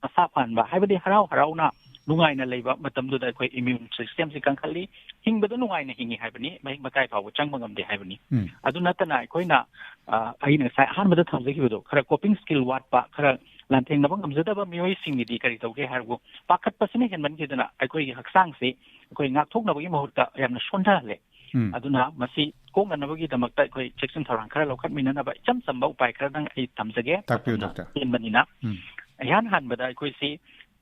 ꯃꯁꯥ ꯐꯍꯟꯕ, ꯍꯥꯏꯕꯗꯤ ꯍꯔꯥꯎ ꯍꯔꯥꯎꯅ ꯅꯨꯡꯉꯥꯏꯅ ꯂꯩꯕ ꯃꯇꯝꯗꯨꯗ ꯑꯩꯈꯣꯏ ꯏꯃ꯭ꯌꯨꯟ ꯁꯤꯁꯇꯦꯝꯁꯤ ꯀꯟꯈꯠꯂꯤ, ꯍꯤꯡꯕꯗ ꯅꯨꯡꯉꯥꯏꯅ ꯍꯤꯡꯉꯤ ꯍꯥꯏꯕꯅꯤ, ꯃꯍꯤꯛ ꯃꯇꯥꯏ ꯐꯥꯎꯕ ꯆꯪꯕ ꯉꯝꯗꯦ ꯍꯥꯏꯕꯅꯤ꯫ ꯎꯝ꯫ ꯑꯗꯨ ꯅꯠꯇꯅ ꯑꯩꯈꯣꯏꯅ, ꯑ, ꯑꯩꯅ ꯉꯁꯥꯏ ꯑꯍꯥꯟꯕꯗ ꯊꯝꯖꯈꯤꯕꯗꯣ, ꯈꯔ ꯀꯣꯄꯤꯡ ꯁ꯭ꯀꯤꯜ ꯋꯥꯠꯄ, ꯈꯔ ꯂꯥꯟꯊꯦꯡꯅꯕ ꯉꯝꯖꯗꯕ ꯃꯤꯑꯣꯏꯁꯤꯡꯒꯤꯗꯤ ꯀꯔꯤ ꯇꯧꯒꯦ ꯍꯥꯏꯔꯕꯨ, ꯄꯥꯈꯠꯄꯁꯤꯅ ꯍꯦꯟꯃꯟꯈꯤꯗꯅ ꯑꯩꯈꯣꯏꯒꯤ ꯍꯛꯆꯥꯡꯁꯤ ꯑꯩꯈꯣꯏ ꯉꯥꯛꯊꯣꯛꯅꯕꯒꯤ ꯃꯍꯨꯠꯇ ꯌꯥꯝꯅ ꯁꯣꯟꯊꯍꯜꯂꯦ꯫ ꯎꯝ꯫ ꯑꯗꯨꯅ ꯃꯁꯤ ꯀꯣꯛꯅꯅꯕꯒꯤꯗꯃꯛꯇ ꯑꯩꯈꯣꯏ ꯆꯦꯛꯁꯤꯟ ꯊꯧꯔꯥꯡ ꯈꯔ ꯂꯧꯈꯠꯃꯤꯟꯅꯅꯕ ꯏꯆꯝ ꯆꯝꯕ ꯎꯄꯥꯏ ꯈꯔꯗꯪ ꯑꯩ ꯊꯝꯖꯒꯦ꯫ ꯇꯥꯛꯄꯤꯌꯨ, ꯃꯇꯝꯅ ꯗꯣꯛꯇꯔ꯫ ꯇꯦꯟꯕꯅꯤꯅ꯫ ꯎꯝ꯫ ꯏꯍꯥꯟ ꯍꯥꯟꯕꯗ ꯑꯩꯈꯣꯏꯁꯤ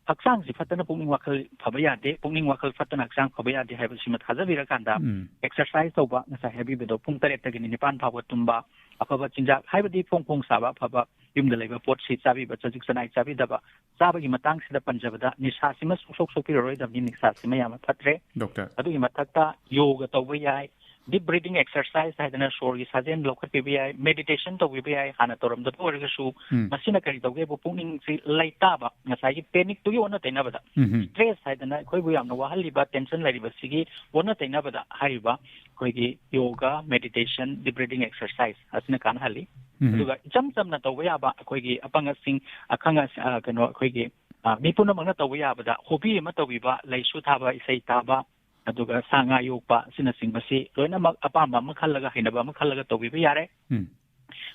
ꯍꯛꯆꯥꯡꯁꯤ ꯐꯠꯇꯅ ꯄꯨꯛꯅꯤꯡ ꯋꯥꯈꯜ ꯐꯕ ꯌꯥꯗꯦ, ꯄꯨꯛꯅꯤꯡ ꯋꯥꯈꯜ ꯐꯠꯇꯅ ꯍꯛꯆꯥꯡ ꯐꯕ ꯌꯥꯗꯦ ꯍꯥꯏꯕꯁꯤꯃ ꯊꯥꯖꯕꯤꯔꯀꯥꯟꯗ, ꯎꯝ꯫ ꯑꯦꯛꯁꯔꯁꯥꯏꯁ ꯇꯧꯕ, ꯉꯁꯥꯏ ꯍꯥꯏꯕꯤꯕꯗꯣ, ꯄꯨꯡ ꯇꯔꯦꯠꯇꯒꯤꯅ ꯅꯤꯄꯥꯟ ꯐꯥꯎꯕ ꯇꯨꯝꯕ, ꯑꯐꯕ ꯆꯤꯟꯖꯥꯛ, ꯍꯥꯏꯕꯗꯤ ꯐꯣꯡ ꯐꯣꯡ ꯁꯥꯕ ꯑꯐꯕ ꯌꯨꯝꯗ ꯂꯩꯕ ꯄꯣꯠꯁꯤ ꯆꯥꯕꯤꯕ, ꯆꯖꯤꯛ ꯆꯅꯥꯏ ꯆꯥꯕꯤꯗꯕ, ꯆꯥꯕꯒꯤ ꯃꯇꯥꯡꯁꯤꯗ ꯄꯟꯖꯕꯗ ꯅꯤꯁꯥꯁꯤꯃ ꯁꯨꯡꯁꯣꯛ ꯁꯣꯛꯄꯤꯔꯔꯣꯏꯗꯕꯅꯤ, ꯅꯤꯁꯥꯁꯤꯃ ꯌꯥꯝꯅ ꯐꯠꯇ꯭ꯔꯦ꯫ ꯗꯣꯛꯇꯔ꯫ ꯑꯗꯨꯒꯤ ꯃꯊꯛꯇ ꯌꯣꯒ ꯇꯧꯕ ꯌꯥꯏ, ꯗꯤꯞ ꯕ꯭ꯔꯤꯗꯤꯡ ꯑꯦꯛꯁꯔꯁꯥꯏꯁ ꯍꯥꯏꯗꯅ ꯁꯣꯔꯒꯤ ꯁꯥꯖꯦꯜ ꯂꯧꯈꯠꯄꯤꯕ ꯌꯥꯏ, ꯃꯦꯗꯤꯇꯦꯁꯟ ꯇꯧꯕꯤꯕ ꯌꯥꯏ, ꯍꯥꯟꯅ ꯇꯧꯔꯝꯗꯕ ꯑꯣꯏꯔꯒꯁꯨ꯫ ꯎꯝ꯫ ꯃꯁꯤꯅ ꯀꯔꯤ ꯇꯧꯒꯦꯕꯨ ꯄꯨꯛꯅꯤꯡꯁꯤ ꯂꯩꯇꯥꯕ, ꯉꯁꯥꯏꯒꯤ ꯄꯦꯅꯤꯛꯇꯨꯒꯤ ꯑꯣꯟꯅ ꯇꯩꯅꯕꯗ, ꯎꯝ ꯍꯝ꯫ ꯁ꯭ꯇ꯭ꯔꯦꯁ ꯍꯥꯏꯗꯅ ꯑꯩꯈꯣꯏꯕꯨ ꯌꯥꯝꯅ ꯋꯥꯍꯜꯂꯤꯕ, ꯇꯦꯟꯁꯟ ꯂꯩꯔꯤꯕꯁꯤꯒꯤ ꯑꯣꯟꯅ ꯇꯩꯅꯕꯗ ꯍꯥꯏꯔꯤꯕ ꯑꯩꯈꯣꯏꯒꯤ ꯌꯣꯒ, ꯃꯦꯗꯤꯇꯦꯁꯟ, ꯗꯤꯞ ꯕ꯭ꯔꯤꯗꯤꯡ ꯑꯦꯛꯁꯔꯁꯥꯏꯁ ꯑꯁꯤꯅ ꯀꯥꯟꯅꯍꯜꯂꯤ꯫ ꯑꯗꯨꯒ ꯏꯆꯝ ꯆꯝꯅ ꯇꯧꯕ ꯌꯥꯕ ꯑꯩꯈꯣꯏꯒꯤ ꯑꯄꯪ ꯑꯁꯤꯡ, ꯑꯈꯪ ꯑꯁ-, ꯑ, ꯀꯩꯅꯣ, ꯑꯩꯈꯣꯏꯒꯤ, ꯑ, ꯃꯤ ꯄꯨꯝꯅꯃꯛꯅ ꯇꯧꯕ ꯌꯥꯕꯗ ꯍꯣꯕꯤ ꯑꯃ ꯇꯧꯕꯤꯕ, ꯂꯩꯁꯨ ꯊꯥꯕ, ꯏꯁꯩ ꯇꯥꯕ, ꯑꯗꯨꯒ ꯁꯥ ꯉꯥ ꯌꯣꯛꯄ ꯑꯁꯤꯅꯆꯤꯡꯕꯁꯤ ꯂꯣꯏꯅꯃꯛ ꯑꯄꯥꯝꯕ ꯑꯃ ꯈꯜꯂꯒ, ꯍꯩꯅꯕ ꯑꯃ ꯈꯜꯂꯒ ꯇꯧꯕꯤꯕ ꯌꯥꯔꯦ꯫ ꯎꯝ꯫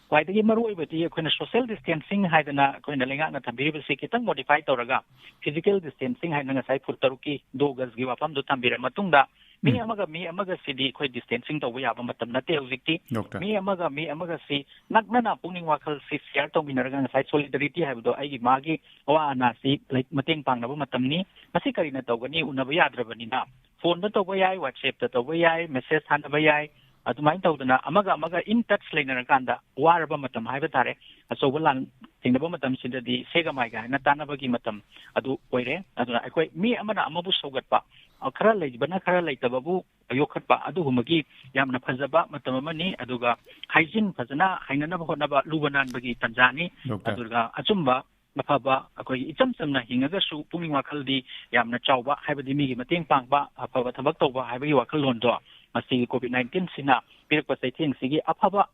ꯈ꯭ꯋꯥꯏꯗꯒꯤ ꯃꯔꯨ ꯑꯣꯏꯕꯗꯤ ꯑꯩꯈꯣꯏꯅ social distancing ꯍꯥꯏꯗꯅ ꯑꯩꯈꯣꯏꯅ ꯂꯩꯉꯥꯛꯅ ꯊꯝꯕꯤꯔꯤꯕꯁꯤ ꯈꯤꯇꯪ modify ꯇꯧꯔꯒ physical distancing ꯍꯥꯏꯅ ꯉꯁꯥꯏ ꯐꯨꯠ ꯇꯔꯨꯛꯀꯤ ꯗꯣ ꯒꯖꯒꯤ ꯋꯥꯐꯝꯗꯣ ꯊꯝꯕꯤꯔ ꯃꯇꯨꯡꯗ ꯃꯤ ꯎꯝ꯫ ꯑꯃꯒ ꯃꯤ ꯑꯃꯒꯁꯤꯗꯤ ꯑꯩꯈꯣꯏ distancing ꯇꯧꯕ ꯌꯥꯕ ꯃꯇꯝ ꯅꯠꯇꯦ ꯍꯧꯖꯤꯛꯇꯤ꯫ ꯗꯣꯛꯇꯔ꯫ ꯃꯤ ꯑꯃꯒ ꯃꯤ ꯑꯃꯒꯁꯤ ꯅꯛꯅꯅ ꯄꯨꯛꯅꯤꯡ ꯋꯥꯈꯜꯁꯤ share ꯇꯧꯃꯤꯟꯅꯔꯒ ꯉꯁꯥꯏ solidarity ꯍꯥꯏꯕꯗꯣ ꯑꯩꯒꯤ ꯃꯥꯒꯤ ꯑꯋꯥ ꯑꯅꯥꯁꯤ ꯂꯩ-, ꯃꯇꯦꯡ ꯄꯥꯡꯅꯕ ꯃꯇꯝꯅꯤ꯫ ꯃꯁꯤ ꯀꯔꯤꯅ ꯇꯧꯒꯅꯤ? ꯎꯅꯕ ꯌꯥꯗ꯭ꯔꯕꯅꯤꯅ ꯐꯣꯟꯗ ꯇꯧꯕ ꯌꯥꯏ, WhatsApp-ꯇ ꯇꯧꯕ ꯌꯥꯏ, message ꯊꯥꯅꯕ ꯌꯥꯏ꯫ ꯑꯗꯨꯃꯥꯏꯅ ꯇꯧꯗꯅ ꯑꯃꯒ ꯑꯃꯒ in touch ꯂꯩꯅꯔꯀꯥꯟꯗ ꯋꯥꯔꯕ ꯃꯇꯝ ꯍꯥꯏꯕ ꯇꯥꯔꯦ, ꯑꯆꯧꯕ ꯂꯥꯟ ꯊꯦꯡꯅꯕ ꯃꯇꯝꯁꯤꯗꯗꯤ ꯁꯦꯒ ꯃꯥꯏꯒ ꯍꯥꯏꯅ ꯇꯥꯟꯅꯕꯒꯤ ꯃꯇꯝ ꯑꯗꯨ ꯑꯣꯏꯔꯦ꯫ ꯑꯗꯨꯅ ꯑꯩꯈꯣꯏ ꯃꯤ ꯑꯃꯅ ꯑꯃꯕꯨ ꯁꯧꯒꯠꯄ, ꯑ, ꯈꯔ ꯂꯩꯕꯅ ꯈꯔ ꯂꯩꯇꯕꯕꯨ ꯌꯣꯛꯈꯠꯄ, ꯑꯗꯨꯒꯨꯝꯕꯒꯤ ꯌꯥꯝꯅ ꯐꯖꯕ ꯃꯇꯝ ꯑꯃꯅꯤ꯫ ꯑꯗꯨꯒ hygiene ꯐꯖꯅ ꯍꯩꯅꯅꯕ ꯍꯣꯠꯅꯕ, ꯂꯨꯕ ꯅꯥꯟꯕꯒꯤ ꯇꯥꯟꯖꯥꯅꯤ꯫ ꯗꯣꯛꯇꯔ꯫ ꯑꯗꯨꯒ ꯑꯆꯨꯝꯕ ꯑꯐꯕ, ꯑꯩꯈꯣꯏꯒꯤ ꯏꯆꯝ ꯆꯝꯅ ꯍꯤꯡꯉꯒꯁꯨ ꯄꯨꯛꯅꯤꯡ ꯋꯥꯈꯜꯗꯤ ꯌꯥꯝꯅ ꯆꯥꯎꯕ, ꯍꯥꯏꯕꯗꯤ ꯃꯤꯒꯤ ꯃꯇꯦꯡ ꯄꯥꯡꯕ, ꯑꯐꯕ ꯊꯕꯛ ꯇꯧꯕ ꯍꯥꯏꯕꯒꯤ ꯋꯥꯈꯜꯂꯣꯟꯗꯣ ꯃꯁꯤꯒꯤ COVID nineteen-ꯁꯤꯅ ꯄꯤꯔꯛꯄ ꯆꯩꯊꯦꯡꯁꯤꯒꯤ ꯑꯐꯕ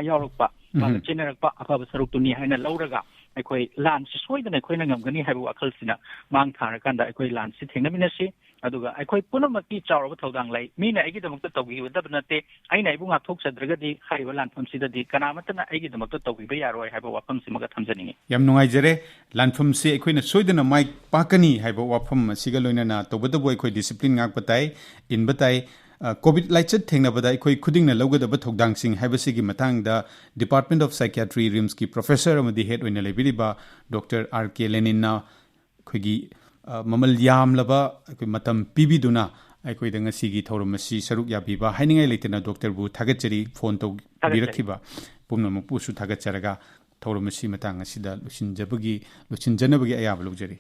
ꯌꯥꯎꯔꯛꯄ, ꯃꯥꯒ ꯎꯝ꯫ ꯆꯦꯟꯅꯔꯛꯄ ꯑꯐꯕ ꯁꯔꯨꯛꯇꯨꯅꯤ ꯍꯥꯏꯅ ꯂꯧꯔꯒ ꯑꯩꯈꯣꯏ ꯂꯥꯟꯁꯤ ꯁꯣꯏꯗꯅ ꯑꯩꯈꯣꯏꯅ ꯉꯝꯒꯅꯤ ꯍꯥꯏꯕ ꯋꯥꯈꯜꯁꯤꯅ ꯃꯥꯡ ꯊꯥꯔꯀꯥꯟꯗ ꯑꯩꯈꯣꯏ ꯂꯥꯟꯁꯤ ꯊꯦꯡꯅꯃꯤꯟꯅꯁꯤ꯫ ꯑꯗꯨꯒ ꯑꯩꯈꯣꯏ ꯄꯨꯝꯅꯃꯛꯀꯤ ꯆꯥꯎꯔꯕ ꯊꯧꯗꯥꯡ ꯂꯩ꯫ ꯃꯤꯅ ꯑꯩꯒꯤꯗꯃꯛꯇ ꯇꯧꯕꯤꯒꯗꯕ ꯅꯠꯇꯦ, ꯑꯩꯅ ꯑꯩꯕꯨ ꯉꯥꯛꯊꯣꯛꯆꯗ꯭ꯔꯒꯗꯤ ꯍꯥꯏꯔꯤꯕ ꯂꯥꯟꯐꯝꯁꯤꯗꯗꯤ ꯀꯅꯥꯃꯠꯇꯅ ꯑꯩꯒꯤꯗꯃꯛꯇ ꯇꯧꯕꯤꯕ ꯌꯥꯔꯣꯏ ꯍꯥꯏꯕ ꯋꯥꯐꯝꯁꯤꯃꯒ ꯊꯝꯖꯅꯤꯡꯏ꯫ ꯌꯥꯝ ꯅꯨꯡꯉꯥꯏꯖꯔꯦ꯫ ꯂꯥꯟꯐꯝꯁꯤ ꯑꯩꯈꯣꯏꯅ ꯁꯣꯏꯗꯅ ꯃꯥꯏ ꯄꯥꯛꯀꯅꯤ ꯍꯥꯏꯕ ꯋꯥꯐꯝ ꯑꯁꯤꯒ ꯂꯣꯏꯅꯅ ꯇꯧꯕꯇꯕꯨ ꯑꯩꯈꯣꯏ discipline ꯉꯥꯛꯄ ꯇꯥꯏ, ꯏꯟꯕ ꯇꯥꯏ꯫ ꯑ, COVID ꯂꯥꯏꯆꯠ ꯊꯦꯡꯅꯕꯗ ꯑꯩꯈꯣꯏ ꯈꯨꯗꯤꯡꯅ ꯂꯧꯒꯗꯕ ꯊꯧꯗꯥꯡꯁꯤꯡ ꯍꯥꯏꯕꯁꯤꯒꯤ ꯃꯇꯥꯡꯗ Department of Psychiatry, RIMS-ꯀꯤ professor ꯑꯃꯗꯤ head ꯑꯣꯏꯅ ꯂꯩꯕꯤꯔꯤꯕ ꯗꯣꯛꯇꯔ ꯑꯥꯔ ꯀꯦ ꯂꯦꯅꯤꯟꯅ ꯑꯩꯈꯣꯏꯒꯤ, ꯑ, ꯃꯃꯜ ꯌꯥꯝꯂꯕ ꯑꯩꯈꯣꯏ ꯃꯇꯝ ꯄꯤꯕꯤꯗꯨꯅ ꯑꯩꯈꯣꯏꯗ ꯉꯁꯤꯒꯤ ꯊꯧꯔꯝ ꯑꯁꯤ ꯁꯔꯨꯛ ꯌꯥꯕꯤꯕ ꯍꯥꯏꯅꯤꯡꯉꯥꯏ ꯂꯩꯇꯅ ꯗꯣꯛꯇꯔꯕꯨ ꯊꯥꯒꯠꯆꯔꯤ꯫ ꯐꯣꯟ ꯊꯥꯒꯠꯆꯔꯤ꯫ ꯇꯧꯕꯤꯔꯛꯈꯤꯕ ꯄꯨꯝꯅꯃꯛꯄꯨꯁꯨ ꯊꯥꯒꯠꯆꯔꯒ ꯊꯧꯔꯝ ꯑꯁꯤ ꯃꯇꯥꯡ ꯑꯁꯤꯗ ꯂꯣꯏꯁꯤꯟꯖꯕꯒꯤ, ꯂꯣꯏꯁꯤꯟꯖꯅꯕꯒꯤ ꯑꯌꯥꯕ ꯂꯧꯖꯔꯤ꯫